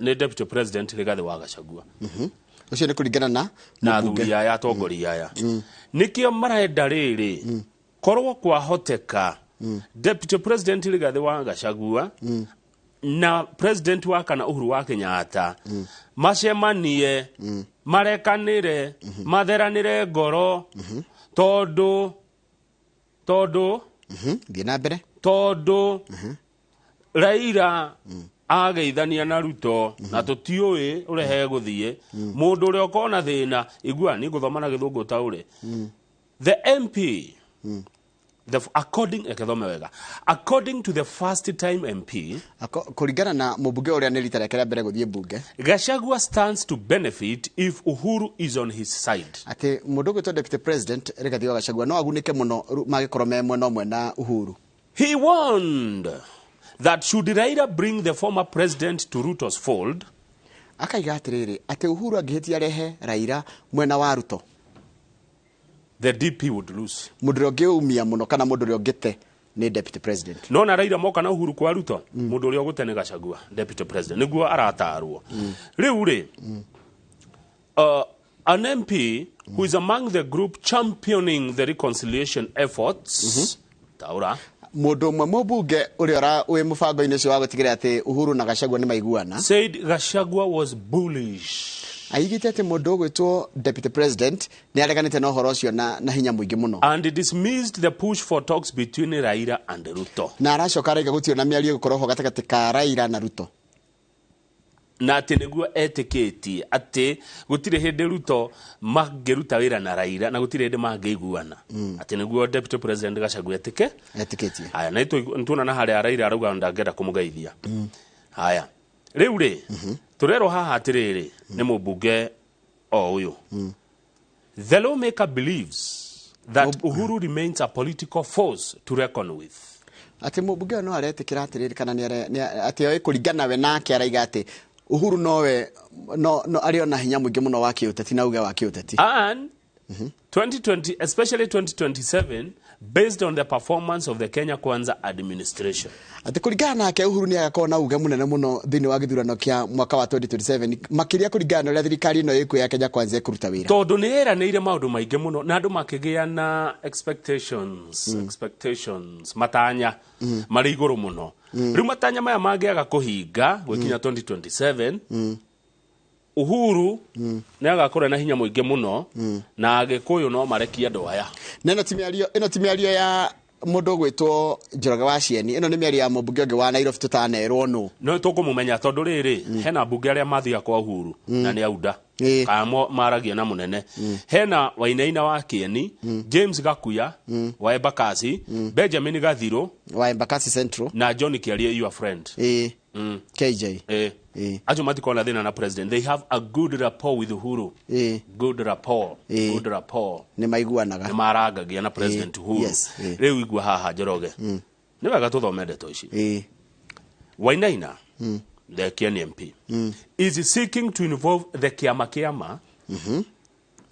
nĩ Deputy President Rigathi wa Gachagua. Ũcio nĩ kũringana na na mũmbunge. athuri aya, atongoria aya. Nĩkĩo marenda rĩrĩ, korwo kwahoteka Deputy President Rigathi wa Gachagua na President wa kana Uhuru wa Kenyatta macemanie, marekanĩre, matheranĩre ngoro, tondũ Thiĩ na mbere. Tondũ Raila ageithania na Ruto na tũtiũĩ ũrĩa hegũthiĩ, mũndũ ũrĩa ũkona thĩna, igua nĩ ngũthoma na gĩthũngũ ta ũrĩ. The MP, the according, eke wega, according to the first time MP, Kũringana na mũmbunge ũrĩa nĩ rita rĩake rĩa mbere gũthiĩ mbunge, Gachagua stands to benefit if Uhuru is on his side. Atĩ mũndũ ũgwĩtwo Deputy President Rigathi wa Gachagua no agunĩke mũno mangĩkorwo me mwena ũmwe na Uhuru. He warned that should Raila bring the former president to Ruto's fold, akaiga atĩrĩrĩ, atĩ Uhuru angĩhĩtia rehe Raila mwena wa Ruto, the DP would lose. Mũndũ ũrĩa ũngĩumia mũno kana mũndũ ũrĩa ũngĩte nĩ Deputy President. No na Raila moka na Uhuru kwa Ruto, mũndũ ũrĩa ũgũte nĩ Gachagua, Deputy President, nĩguo aratarwo. Rĩu rĩ, an MP who is among the group championing the reconciliation efforts, taura. Mũndũ ũmwe mũmbunge ũrĩa wĩ mũbango-inĩ ũcio wa gũtigĩrĩra atĩ Uhuru na Gachagua nĩ maiguana, said Gachagua was bullish. Aigĩte atĩ mũndũ ũgwĩtwo Deputy President nĩ areganĩte na ũhoro ũcio na hinya mũingĩ mũno. And dismissed the push for talks between Raila and Ruto. Na aracoka araiga gũtirĩ na mĩario ĩgũkorwo ho gatagatĩ ka Raila na Ruto. Na atĩ nĩguo etĩkĩtie atĩ gũtirĩ hĩndĩ Ruto mangĩruta wĩra na Raila na gũtirĩ hĩndĩ mangĩiguana. Atĩ nĩguo Deputy President Gachagua etĩke. Etĩkĩtie. Haya, na nĩtuona na harĩa Raila arauga ndangĩenda kũmũgeithia. Haya, rĩu rĩ, tũrerwo haha atĩrĩrĩ nĩ mũmbunge o ũyũ. The lawmaker believes that Uhuru remains a political force to reckon with. Atĩ mũmbunge ũyũ no aretĩkĩra atĩrĩrĩ kana atĩ oĩ kũringana we nake araiga atĩ Uhuru nowe no arĩ ona hinya mũingĩ mũno wa kĩũteti na uge wa kĩũteti. And 2020, especially 2027, based on the performance of the Kenya Kwanza administration. Atĩ kũringana nake Uhuru nĩ agakorwo na uge mũnene mũno thĩinĩ wa gĩthurano kĩa mwaka wa 2027, makĩria kũringana na ũrĩa thirikari ĩno ĩkuo ya Kenya Kwanza ĩkũruta wĩra. Tondũ nĩ ĩranĩire maũndũ maingĩ mũno na andũ makĩgĩa na expectations, matanya marĩ igũrũ mũno. Rĩu matanya maya mangĩaga kũhinga gwĩkinya 2027, Uhuru nĩ agakorwo na hinya mũingĩ mũno na Agĩkũyũ no marekie andũ aya. Na ĩno ti mĩario, ĩno ti mĩario ya Mũndũ ũgwĩtwo Njoroge wa Cieni, ĩno nĩ mĩario ya mũmbunge ũngĩ wa Nairobi tũtanerwo nũ. No tũkũmũmenya tondũ rĩrĩ, hena mbunge arĩa mathiaga kwa Uhuru na nĩ auda kana maragia na mũnene. Hena Wainaina wa Kieni, James Gakuya wa Embakasi, Benjamin Gathiro wa Embakasi Central na John Kiarie, your friend. KJ. Acio matikoragwo na thĩna na president. They have a good rapport with Uhuru. Good rapport. Good rapport. Nĩ maiguanaga. Nĩ marangagia na President Uhuru. Rĩu igua haha, Njoroge, nĩ wega tũthome ndeto ici. Wainaina, the Kieni MP, is seeking to involve the Kiama Kiama,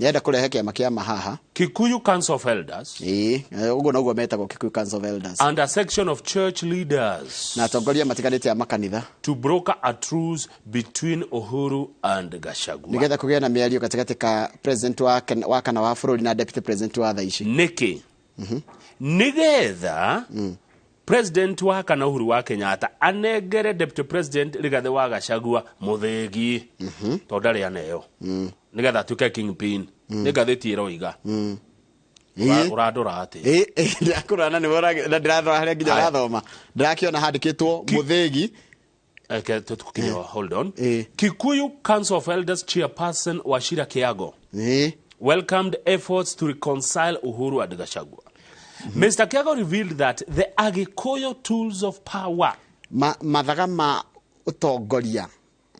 Yenda kũrehe kĩama kĩama haha. Kikuyu Council of Elders, Ũguo noguo metagwo, Kikuyu Council of Elders, and a section of church leaders na atongoria matiganĩte a makanitha to broker a truce between Uhuru and Gachagua. Nĩgetha kũgĩe na mĩario gatagatĩ ka president wa kana wa bũrũri na deputy president wa thaa ici. Nĩkĩ? Nĩgetha president wa kana Uhuru wa Kenyatta anengere deputy president Rigathi wa Gachagua mũthĩgi, tondũ ndarĩ aneo, nĩgetha atuĩke kingpin. Nĩ ngathĩti ĩroiga. Ũrandora atĩ? Ndĩrakũrora na nĩwe na ndĩrathoma harĩa nginya Haya. ũrathoma, ndĩrakĩona handĩkĩtwo mũthĩgi. Eke, tukinya, hold on. Kikuyu Council of Elders chairperson Wachira Kiago welcomed efforts to reconcile Uhuru and Gachagua. Mr. Kiago revealed that the Agikuyu tools of power Mathaga ma ũtongoria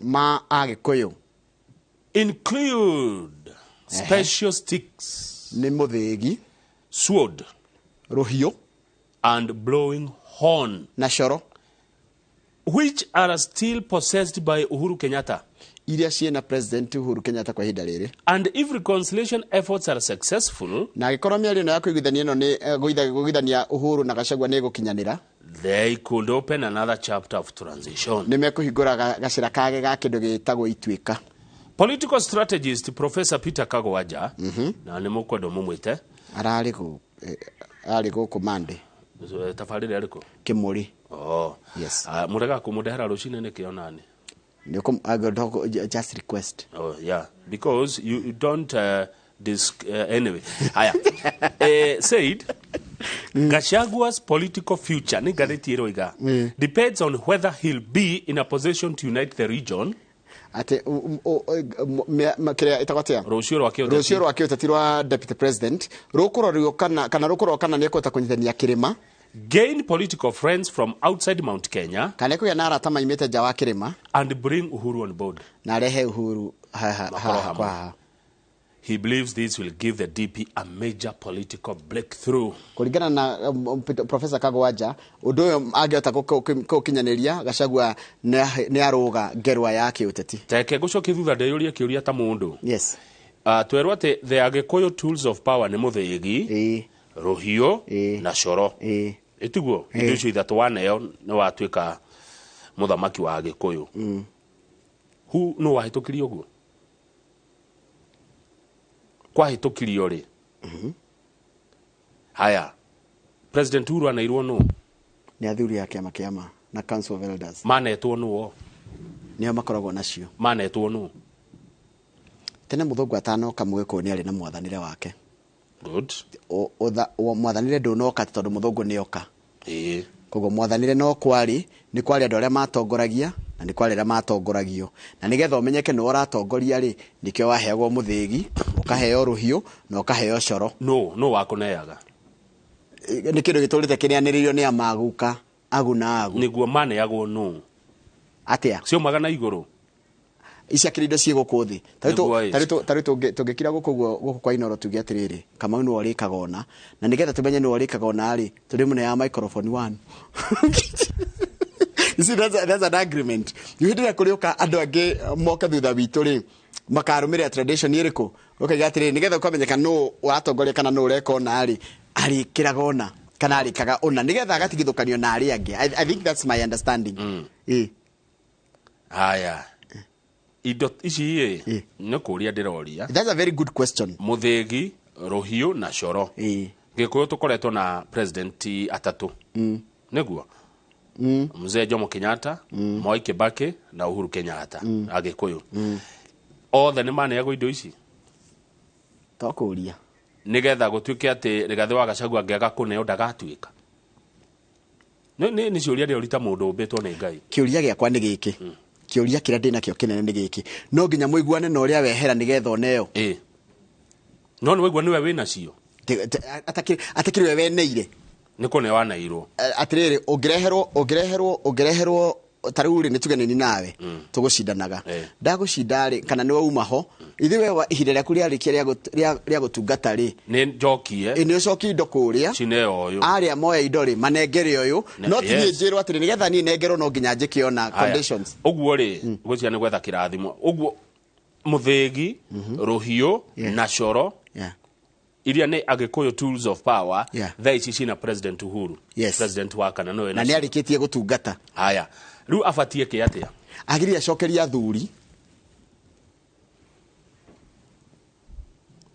ma Agĩkũyũ include special sticks, nĩ mũthĩgi, sword, rũhiũ, and blowing horn, na coro, which are still possessed by Uhuru Kenyatta. Iria ciĩna President Uhuru Kenyatta kwa ihinda rĩrĩ. And if reconciliation efforts are successful, na angĩkorwo mĩario ĩno ya kũiguithania ĩno nĩ kũiguithania Uhuru na Gachagua nĩ ĩgũkinyanĩra, they could open another chapter of transition. Nĩ mekũhingũra gacĩra kage ga kĩndũ gĩtagwo ituĩka. Political strategist Professor Peter Kagwaja, na nĩ mũkwenda mũmwĩte. Ararĩ arĩ gũkũ Monday. Tabarĩra ĩrĩkũ? Kĩmũrĩ. Oh. Yes. Ah, mũrega kũmũndehera rũcinĩ nĩkĩ onani? Just request. Oh, yeah, because you don't anyway. Haya. Said Gachagua's political future, nĩ ngathĩti ĩroiga, depends on whether he'll be in a position to unite the region. Atĩ kĩrĩa ĩtagwo atĩa? Rũciũ rwa kĩũteti. Rũciũ rwa kĩũteti rwa deputy president rũkũrorio kana rũkũrorwo kana nĩ ekũhota kũnyitithania kĩrĩma, gain political friends from outside Mount Kenya, kana ekũgĩa na arata maimĩte nja wa kĩrĩma, and bring Uhuru on board. Na arehe Uhuru haha. Makorwo Haha hamwe. kwa haha. He believes this will give the DP a major political breakthrough. Kũringana na Professor Kagwanja, ũndũ ũyũ angĩhota kũkinyanĩria, Gachagua nĩ arũga ngerwa ya kĩũteti. Teke ngũcokie thutha ndeyũrie kĩũria ta mũndũ. Yes. Twerwo atĩ the Agĩkũyũ tools of power nĩ mũthĩgi, rũhiũ na coro. Ĩtiguo? Indo icio ithatũ waneo nĩ watuĩka mũthamaki wa Agĩkũyũ. Hu nũ wahĩtũkirie ũguo? Kwahĩtũkirio rĩ? Haya. President Uhuru anairwo nũ? Nĩ athuri a kĩama kĩama na Council of Elders. Manetwo nũ o? Nĩo makoragwo nacio. Manetwo nũ? Tene mũthũngũ atanoka, mũgĩkũyũ nĩ arĩ na mwathanĩre wake. Good. Mwathanĩre ndũnoka atĩ tondũ mũthũngũ nĩoka. Koguo mwathanĩre no kwarĩ, nĩ kwarĩ andũ arĩa matongoragia na nĩ kwarĩ arĩa matongoragio, na nĩgetha ũmenyeke nĩwe ũratongoria rĩ, nĩkĩo waheagwo mũthĩgi, ũkaheo rũhiũ na ũkaheo coro. Nũ wakũneaga? Nĩ kĩndũ gĩtũrĩte kĩrĩanĩrĩirio nĩ amaguka agu na agu. Nĩguo maneagwo nũ? Atĩa? Ciaumaga na igũrũ? Ici akĩrĩ indo ciĩ gũkũ thĩ. Nĩguo ĩ. Tarĩu tũngĩkira gũkũ ũguo gũkũ kwa Inoro tuge atĩrĩrĩ, Kamau nĩwe ũrĩkaga ũna, na nĩgetha tũmenye nĩwe ũrĩkaga ũna rĩ, tũrĩmũneaga microphone one. You see, that's an agreement. Hĩndĩ ĩrĩa kũrĩũka andũ angĩ moke thutha witũ rĩ, makarũmĩrĩra tradition ĩrĩkũ? Ũkaiga atĩrĩrĩ, nĩgetha ũkamenyeka nũ ũratongoria kana nũ ũreka ũna rĩ, arĩkĩraga ũna kana arĩkaga ũna nĩgetha agatigithũkanio na arĩa angĩ. I think that's my understanding. Haya. Indo ici ĩ, nĩ kũũria ndĩroria. That's a very good question. Mũthĩgi, rũhiũ na coro. Gĩkũyũ tũkoretwo na president atatũ. Nĩguo? Mzee Jomo Kenyatta, Moi Kibaki na Uhuru Kenyatta. Agĩkũyũ. Othe nĩ maneagwo indo ici? To kũũria. Nĩgetha gũtuĩke atĩ Rigathĩ wa Gachagua angĩaga kũneo ndagatuĩka. Nĩ ciũria ndĩrorita mũndũ ũmbĩtwo nĩ Ngai. Kĩũria gĩakwa nĩ gĩkĩ, kĩũria kĩrĩa ndĩnakĩo kĩnene nĩ gĩkĩ: no nginya mũiguane na ũrĩa wehera nĩgetha oneo? Ĩ, no nĩ waigua nĩwe wĩnacio. Atakĩrĩ we weneire. Nĩ kũne wanairwo. Atĩrĩrĩ, ũngĩreherwo ta rĩu rĩ, nĩ tuge nĩ nawe tũgũcindanaga, ndagũcinda rĩ, kana nĩ wauma ho, ithuĩ we ihinda rĩaku rĩarĩkia rĩa gũtungata rĩ, Nĩ njokie. Ĩ, nĩ ũcokie indo kũrĩa. Cineo ũyũ. Arĩa moya indo rĩ, manengere ũyũ. No ti niĩ njĩrwo atĩrĩ, nĩgetha niĩ nengerwo no nginya njĩke ona Haya. conditions. Ũguo rĩ, gwĩciria nĩ gwetha kĩrathimo ũguo, mũthĩgi, rũhiũ na coro, iria nĩ Agĩkũyũ tools of power, thaa ici cina President Uhuru, president wa kana nĩwe. Na nĩ arĩkĩtie gũtungata. Haya, rĩu abatie kĩ atĩa? Agĩrĩire acokeria athuri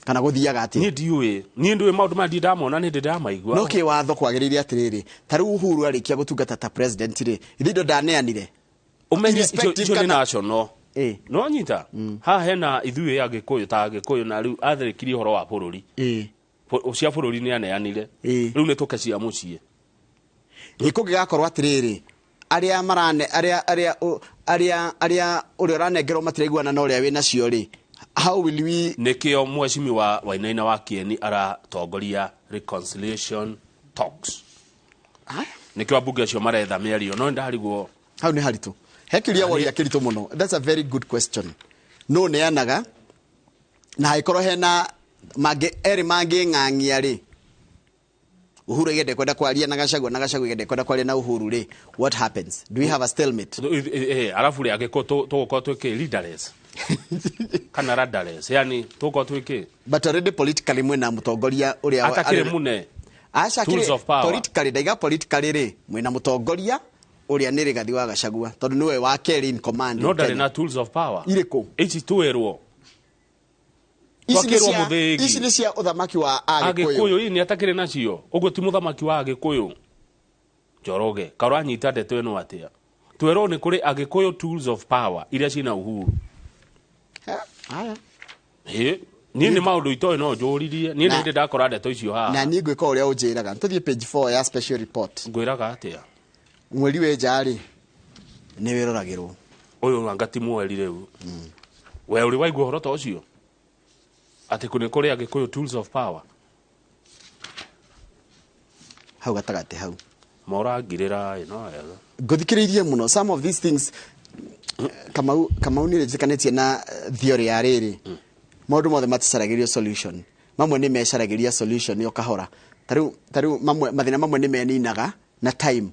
kana gũthiaga atĩa? Niĩ ndiũĩ, niĩ ndiũĩ maũndũ maya, ndamona nĩ ndĩ ndamaigua. No kĩwatho kwagĩrĩire atĩrĩrĩ, ta rĩu Uhuru arĩkia gũtungata ta president rĩ, ithe indo ndaneanire. Ũmenye icio Irrespective icio nĩ national. No nyita haha hena ithuĩ Agĩkũyũ, ta Agĩkũyũ, na rĩu athĩrĩkirie ũhoro wa bũrũri. Cia bũrũri nĩ aneanire, rĩu nĩ tũke cia mũciĩ. Ĩ, kũngĩgakorwo atĩrĩrĩ, arĩa marane arĩa arĩa ũ- arĩa arĩa ũrĩa ũranengerwo matiraiguana na ũrĩa wĩnacio rĩ, how will we? Nĩkĩo mheshimiwa Wainaina wa Kieni aratongoria reconciliation talks. Nĩkĩo ambunge acio maretha mĩario, no ndarigwo. Hau nĩ haritũ, he kĩũria woria kĩritũ mũno. That's a very good question. No neanaga na hangĩkorwo hena mangĩ erĩ mangĩng'ang'ia rĩ, Uhuru igende kwenda kwaria na Gachagua, na Gachagua igende kwenda kwaria na Uhuru rĩ, what happens? Do we have a stalemate? Arabu rĩ, angĩkorwo tũgũkorwo twĩkĩ leaderless kana rudderless, yani tũgũkorwo twĩkĩ? But already politically mwĩna mũtongoria ũrĩa Atakĩrĩ mũne Aca. Tools of power. Politically, ndaiga politically rĩ, mwĩna mũtongoria ũrĩa nĩ Rigathi wa Gachagua, tondũ nĩwe wa kerĩ in command No in ndarĩ Kenya. na tools of power. Irĩkũ? Ici twĩrwo. Ici nĩ Twakĩrwo mũthĩgi. Ici nĩ cia ũthamaki wa Agĩkũyũ. Agĩkũyũ ĩ, nĩ atakĩrĩ nacio ũguo, ti mũthamaki wa Agĩkũyũ Njoroge karanyita ndeto ĩno atĩa? Twerwo nĩ kũrĩ Agĩkũyũ tools of power iria cina Uhuru. Haya. Ĩ, niĩ nĩ maũndũ itoĩ no njũririe niĩ. Nĩ ndĩ ndakora ndeto icio Na haha. niĩ ngwĩka ũrĩa ũnjĩraga. Tũthiĩ page 4 ya special report. Ngwĩraga atĩa? Mweri wĩ nja rĩ, nĩ wĩroragĩrwo. Ũyũ anga ti mweri rĩu we ũrĩ waigua ũhoro ta ũcio atĩ nĩ kũrĩ Agĩkũyũ tools of power? Hau gatagatĩ hau. Morangirĩra ĩ, no wega. Ngũthikĩrĩirie mũno. Some of these things, Kamau, nĩ njĩkanĩtie na theory ya rĩrĩ, maũndũ mothe maticaragĩrio solution, mamwe nĩ mecaragĩria solution o kahora. Ta rĩu mamwe, mathĩna mamwe nĩ meninaga na time.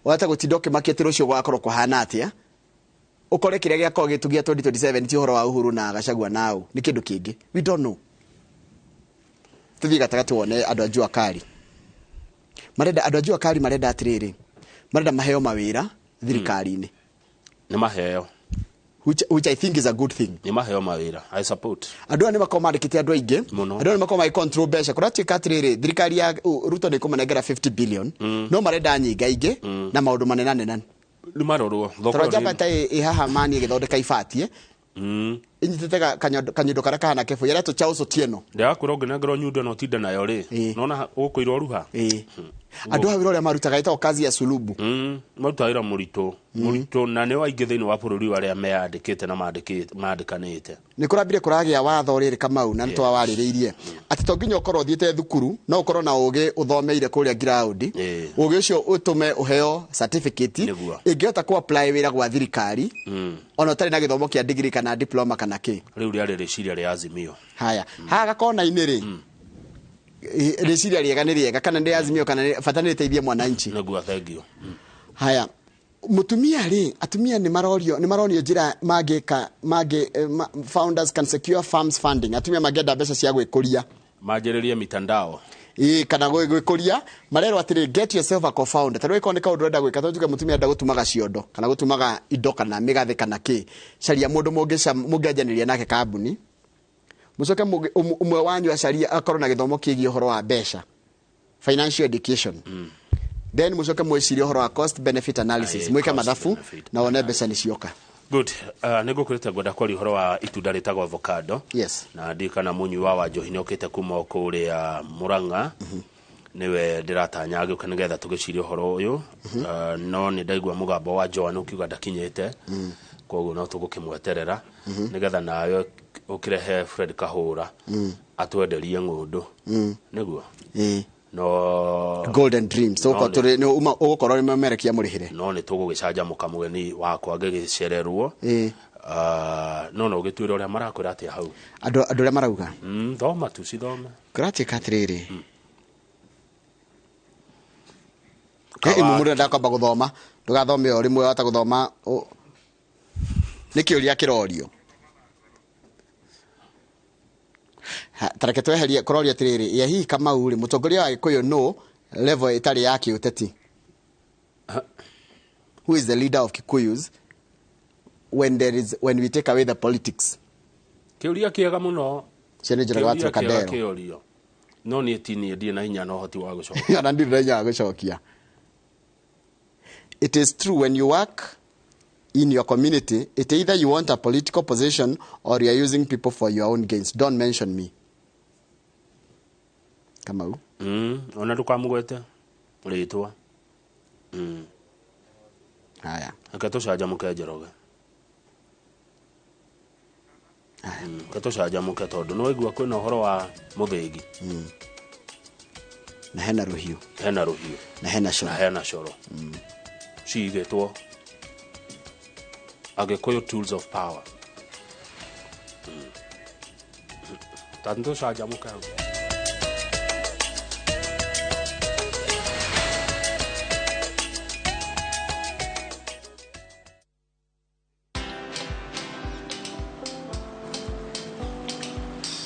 Wata gũtinda ũkĩmakia atĩ rũciũ gũgakorwo kũhana atĩa, ũkore kĩrĩa gĩakorwo gĩtugia 2027 ti ũhoro wa Uhuru na Gachagua, nao nĩ kĩndũ kĩngĩ. We don't know. Tũthiĩ gatagatĩ wone andũ a Jua Kali marenda, andũ a Jua Kali marenda atĩrĩrĩ, marenda maheo mawĩra thirikari-inĩ. Nĩ maheo. Which I think is a good thing. Nĩ maheo mawĩra, I support. Andũ aya nĩ makorwo mandĩkĩte andũ aingĩ. Mũno. Andũ aya nĩ makorwo magĩ control mbeca. Kũratuĩka atĩrĩrĩ, thirikari ya Ruto nĩ ĩkũmanengera 50 billion, no marenda nyingaingĩ na maũndũ manenanene. Nĩ marorwo thoko. Tondũ njamba ta ĩ haha mani ĩgĩthondeka ibatie, ĩnyitĩte kanyundo karĩa kahana kebũi aretwo Charles Otieno. Ndĩrakwĩra ũngĩnengerwo nyundo na ũtinde nayo rĩ, nona gũkũ iroruha. Andũ aya wĩra ũrĩa marutaga ĩtagwo kazi ya sulubu. Maruta wĩra mũritũ mũritũ, na nĩo aingĩ thĩinĩ wa bũrũri ũyũ arĩa meyandĩkĩte na mandĩkanĩte. Nĩ kũrambire kũragĩa watho rĩrĩ, Kamau, na nĩ twawarĩrĩirie atĩ to nginya ũkorwo ũthiĩte thukuru, no ũkorwo na ũgĩ ũthomeire kũrĩa ground, ũgĩ ũcio ũtũme ũheo certificate ĩngĩhota kũ apply wĩra gwa thirikari ona ũtarĩ na gĩthomo kĩa degree kana diploma kana kĩ. Rĩu rĩarĩ rĩciria rĩa Azimio. Haya, haha gakona-inĩ rĩ, rĩciria rĩega nĩ rĩega kana nĩ Azimio kana bata nĩ rĩteithie mwananchi. Nĩguo, thengio. Haya, mutumia rĩ, atumia nĩ marorio, nĩ maronio njĩra mangĩka mangĩ founders can secure farms funding. Atumia mangĩenda mbeca cia gwĩkũria, manjĩrĩrie mitandao. Ĩĩ, kana gwĩkũria, marerwo atĩrĩ, get yourself a co-founder. Ta rĩu ĩkorwo nĩ kaũndũ ũrenda gwĩka, tondũ tuge mũtumia arenda gũtumaga ciondo kana gũtumaga indo kana mĩgathĩ kana kĩ, caria mũndũ mũngĩanjanĩria nake kambuni, mũcoke ũmwe wanyu acarie akorwo na gĩthomo kĩgiĩ ũhoro wa mbeca, financial education, then mũcoke mwĩcirie ũhoro wa cost benefit analysis. Aye, mwĩke cost mathabu benefit na wone mbeca nĩ cioka. Good. Nĩ ngũkwĩrĩte ngwenda kwaria ũhoro wa itunda rĩtagwo avocado. Na ndiĩ kana mũnyui wa Wanjohi nĩ okĩte kuma o kũrĩa Murang'a. Niwe ndiratanya agĩũke nĩgetha tũgĩcirie ũhoro ũyũ. No nĩ ndaigua mũgambo wa Joan ũkiuga ndakinyĩte, koguo no tũgũkĩmweterera nĩgetha nawe ũkĩrehe Fred Kahũra atwenderie ng'ũndũ nĩguo no Golden Dreams No, ũgũkorwo nĩ memerekia mũrĩhĩre. No nĩ tũgũgĩcanjamũka mũgeni wakwa ngĩgĩcererwo. No no ũgĩtuĩre ũrĩa marakwĩra atĩa hau andũ arĩa marauga. Thoma tu cithome. Kũratuĩka atĩrĩrĩ, imwe mũndũ endaga kwamba gũthoma, ndũgathome o rĩmwe wahota gũthoma nĩ kĩũria kĩrorio. Tareke tweherie kũrorio atĩrĩrĩ, ya hihi Kamau rĩ, mũtongoria wa Gĩkũyũ no level ĩtarĩ ya kĩũteti. Who is the leader of Kikuyus when we take away the politics? Kĩũria kĩega mũno. Cio nĩ Njoroge wa Kĩũria kĩega Trocadero. kĩũrio. No niĩ ti niĩ ndirĩ na hinya na ũhoti wa gũcokia. Ona ndirĩ na hinya wa gũcokia. It is true, when you work in your community, it either you want a political position or you are using people for your own gains. Don't mention me. Kamau. Ona ndũkamũgwete rĩtwa. Haya. Reke tũcanjamũke Njoroge. Reke tũcanjamũke tondũ nĩ waigua kwĩna ũhoro wa mũthĩgi. Na hena rũhiũ. Hena rũhiũ. Na hena coro. Na hena coro. Cigĩtwo Agĩkũyũ tools of power. Ta nĩtũcanjamũke hau.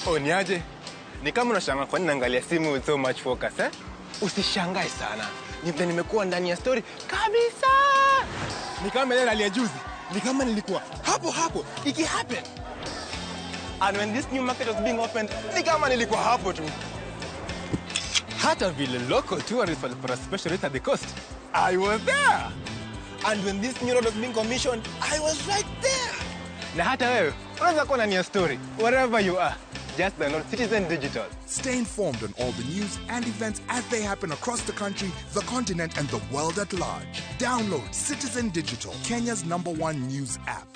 Oh, niaje? Ni kama unashangaa kwa nini naangalia simu with so much focus, eh? Usishangae sana. Ni vile nimekuwa ndani ya story kabisa. Ni kama ile ya juzi. Ni kama nilikuwa hapo hapo iki happen. And when this new market was being opened, ni kama nilikuwa hapo tu. Hata vile local tourists walipata special rate at the coast, I was there. And when this new road was being commissioned, I was right there. Na hata wewe unaweza kuwa ndani ya story wherever you are. Just download Citizen Digital. Stay informed on all the news and events as they happen across the country, the continent, and the world at large. Download Citizen Digital, Kenya's #1 news app.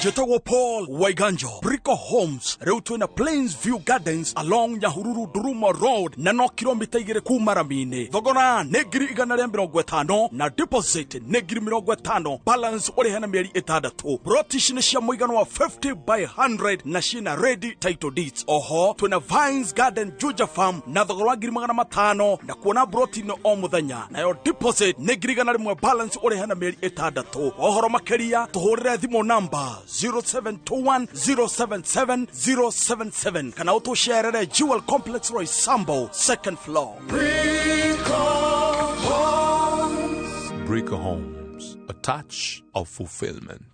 Jetagwo Paul Waiganjo, Brico Homes, rĩu twĩna Plains View Gardens along Nyahururu Duruma Road na no kilomita 2 kuma rami-inĩ. Thogora nĩ 150,000 na deposit nĩ 50,000, balance ũrĩhe na mĩeri 6. Broti ici nĩ cia mũigana wa 50 by 100 na ciĩna ready title deeds. Oho twĩna Vines Garden Juja Farm na thogora wa 500,000 na kuona broti no o mũthenya, nayo deposit nĩ 100,000, balance ũrĩhe na mĩeri 6. Ũhoro makĩria tũhũrĩre thimũ namba 0721 077 077 kana ũtũcerere Jewel Complex Roysambu, second floor. Brico Homes, a touch of fulfillment.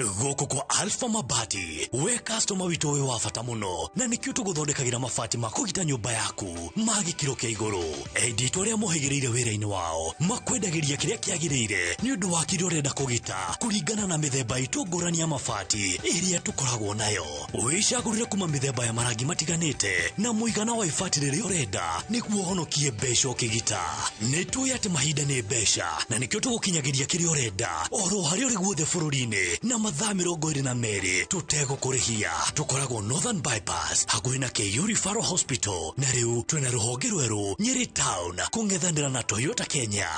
Gũkũ kwa Alpha Mabati, we customer witũ wĩ wa bata mũno, na nĩkĩo tũgũthondekagĩra mabati ma kũgita nyũmba yaku ma gĩkĩro kĩa igũrũ. Endia itũ arĩa mohĩgĩrĩire wĩra-inĩ wao makwendagĩria kĩrĩa kĩagĩrĩire nĩ ũndũ wa kĩrĩa ũrenda kũgita kũringana na mĩthemba itũ ngũrani ya mabati ĩrĩa tũkoragwo nayo. Wĩcagũrĩre kuma mĩthemba ya marangi matiganĩte na mũigana wa ibati rĩrĩa ũrenda nĩguo ũhonokie mbeca ũkĩgita. Nĩ tũĩ atĩ mahinda nĩ mbeca na nĩkĩo tũgũkinyagĩria kĩrĩa ũrenda oro harĩa ũrĩ guothe bũrũri-inĩ na mathaa 22 tũtegũkũrĩhia. Tũkoragwo Northern Bypass hakuhĩ na KU Referral Hospital, na rĩu twĩna rũhonge rwerũ Nyeri Town kũng'ethanĩra na Toyota Kenya.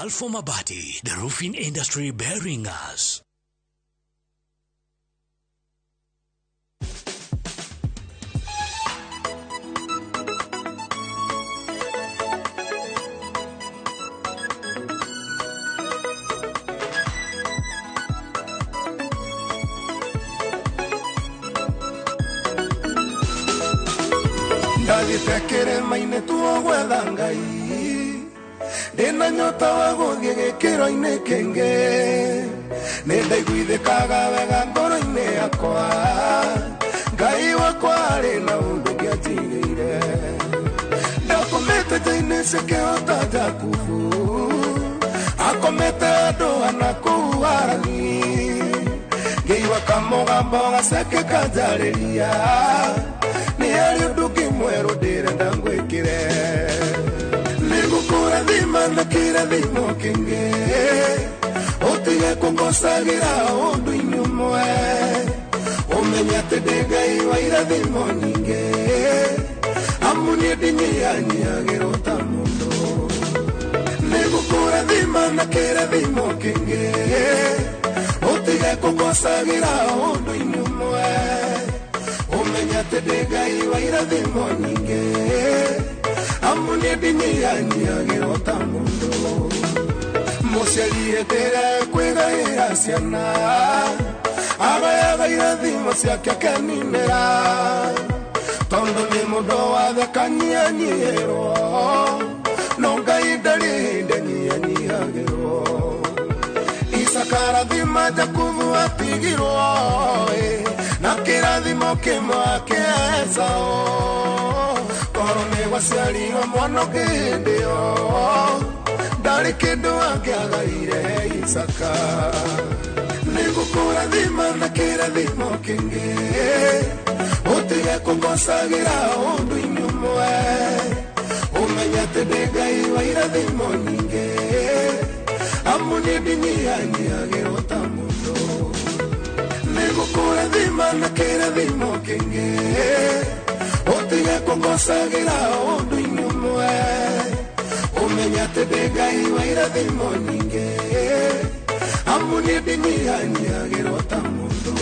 Alpha Mabati, the roofing industry bearing us. Ndathiĩte kĩrĩma-inĩ tuo gwetha Ngai, ndĩna nyota wa gũthiĩ gĩkĩro-inĩ kĩngĩ, nĩ ndaiguithĩkaga wega ngoro-inĩ yakwa, Ngai wakwa arĩ na ũndũ ũngĩanjigĩire. Ndakomete nja-inĩ cia kĩhota Jakubu, Akomete andũ ana kũu Harani. Ngĩigua kamũgambo gaceke kanjarĩria, nĩ harĩ ũndũ ũngĩ mwerũ ndĩrenda ngwĩkĩre. Nĩngũkũrathima na kĩrathimo kĩngĩ, ũtige kũngocagĩra ũndũ-inĩ ũmwe. Ũmenye atĩ ndĩ Ngai wa irathimo nyingĩ, amu niĩ ndinyihanyiihagĩrwo ta mũndũ. Nĩngũkũrathima na kĩrathimo kĩngĩ, ũtige kũngocagĩra ũndũ-inĩ ũmwe. Ũmenye atĩ ndĩ Ngai wa irathimo nyingĩ, amu niĩ ndinyihanyiihagĩrwo ta mũndũ. Mũciari hĩndĩ ĩrĩa ekwĩgaĩra ciana, agayaga irathimo ciake akeninĩra. Tondũ nĩ mũndũ wathe akanyihanyiihĩrwo, no Ngai ndarĩ hĩndĩ anyihanyiihagĩrwo. Isaka arathima Jakubu atigirwo, na kĩrathimo kĩmwe kĩa Esau. Korwo nĩ gwaciarirwo mwana ũngĩ hĩndĩ ĩyo, ndarĩ kĩndũ angĩagaire Isaka. Nĩngũkũrathima na kĩrathimo kĩngĩ, ũtige kũngocagĩra ũndũ-inĩ ũmwe. Ũmenye atĩ ndĩ Ngai wa irathimo nyingĩ, amu niĩ ndinyihanyiihagĩrwo ta mũndũ. Nĩngũkũrathima na kĩrathimo kĩngĩ, ũtige kũngocagĩra ũndũ-inĩ ũmwe. Ũmenye atĩ ndĩ Ngai wa irathimo nyingĩ, amu niĩ ndinyihanyiihagĩrwo ta mũndũ.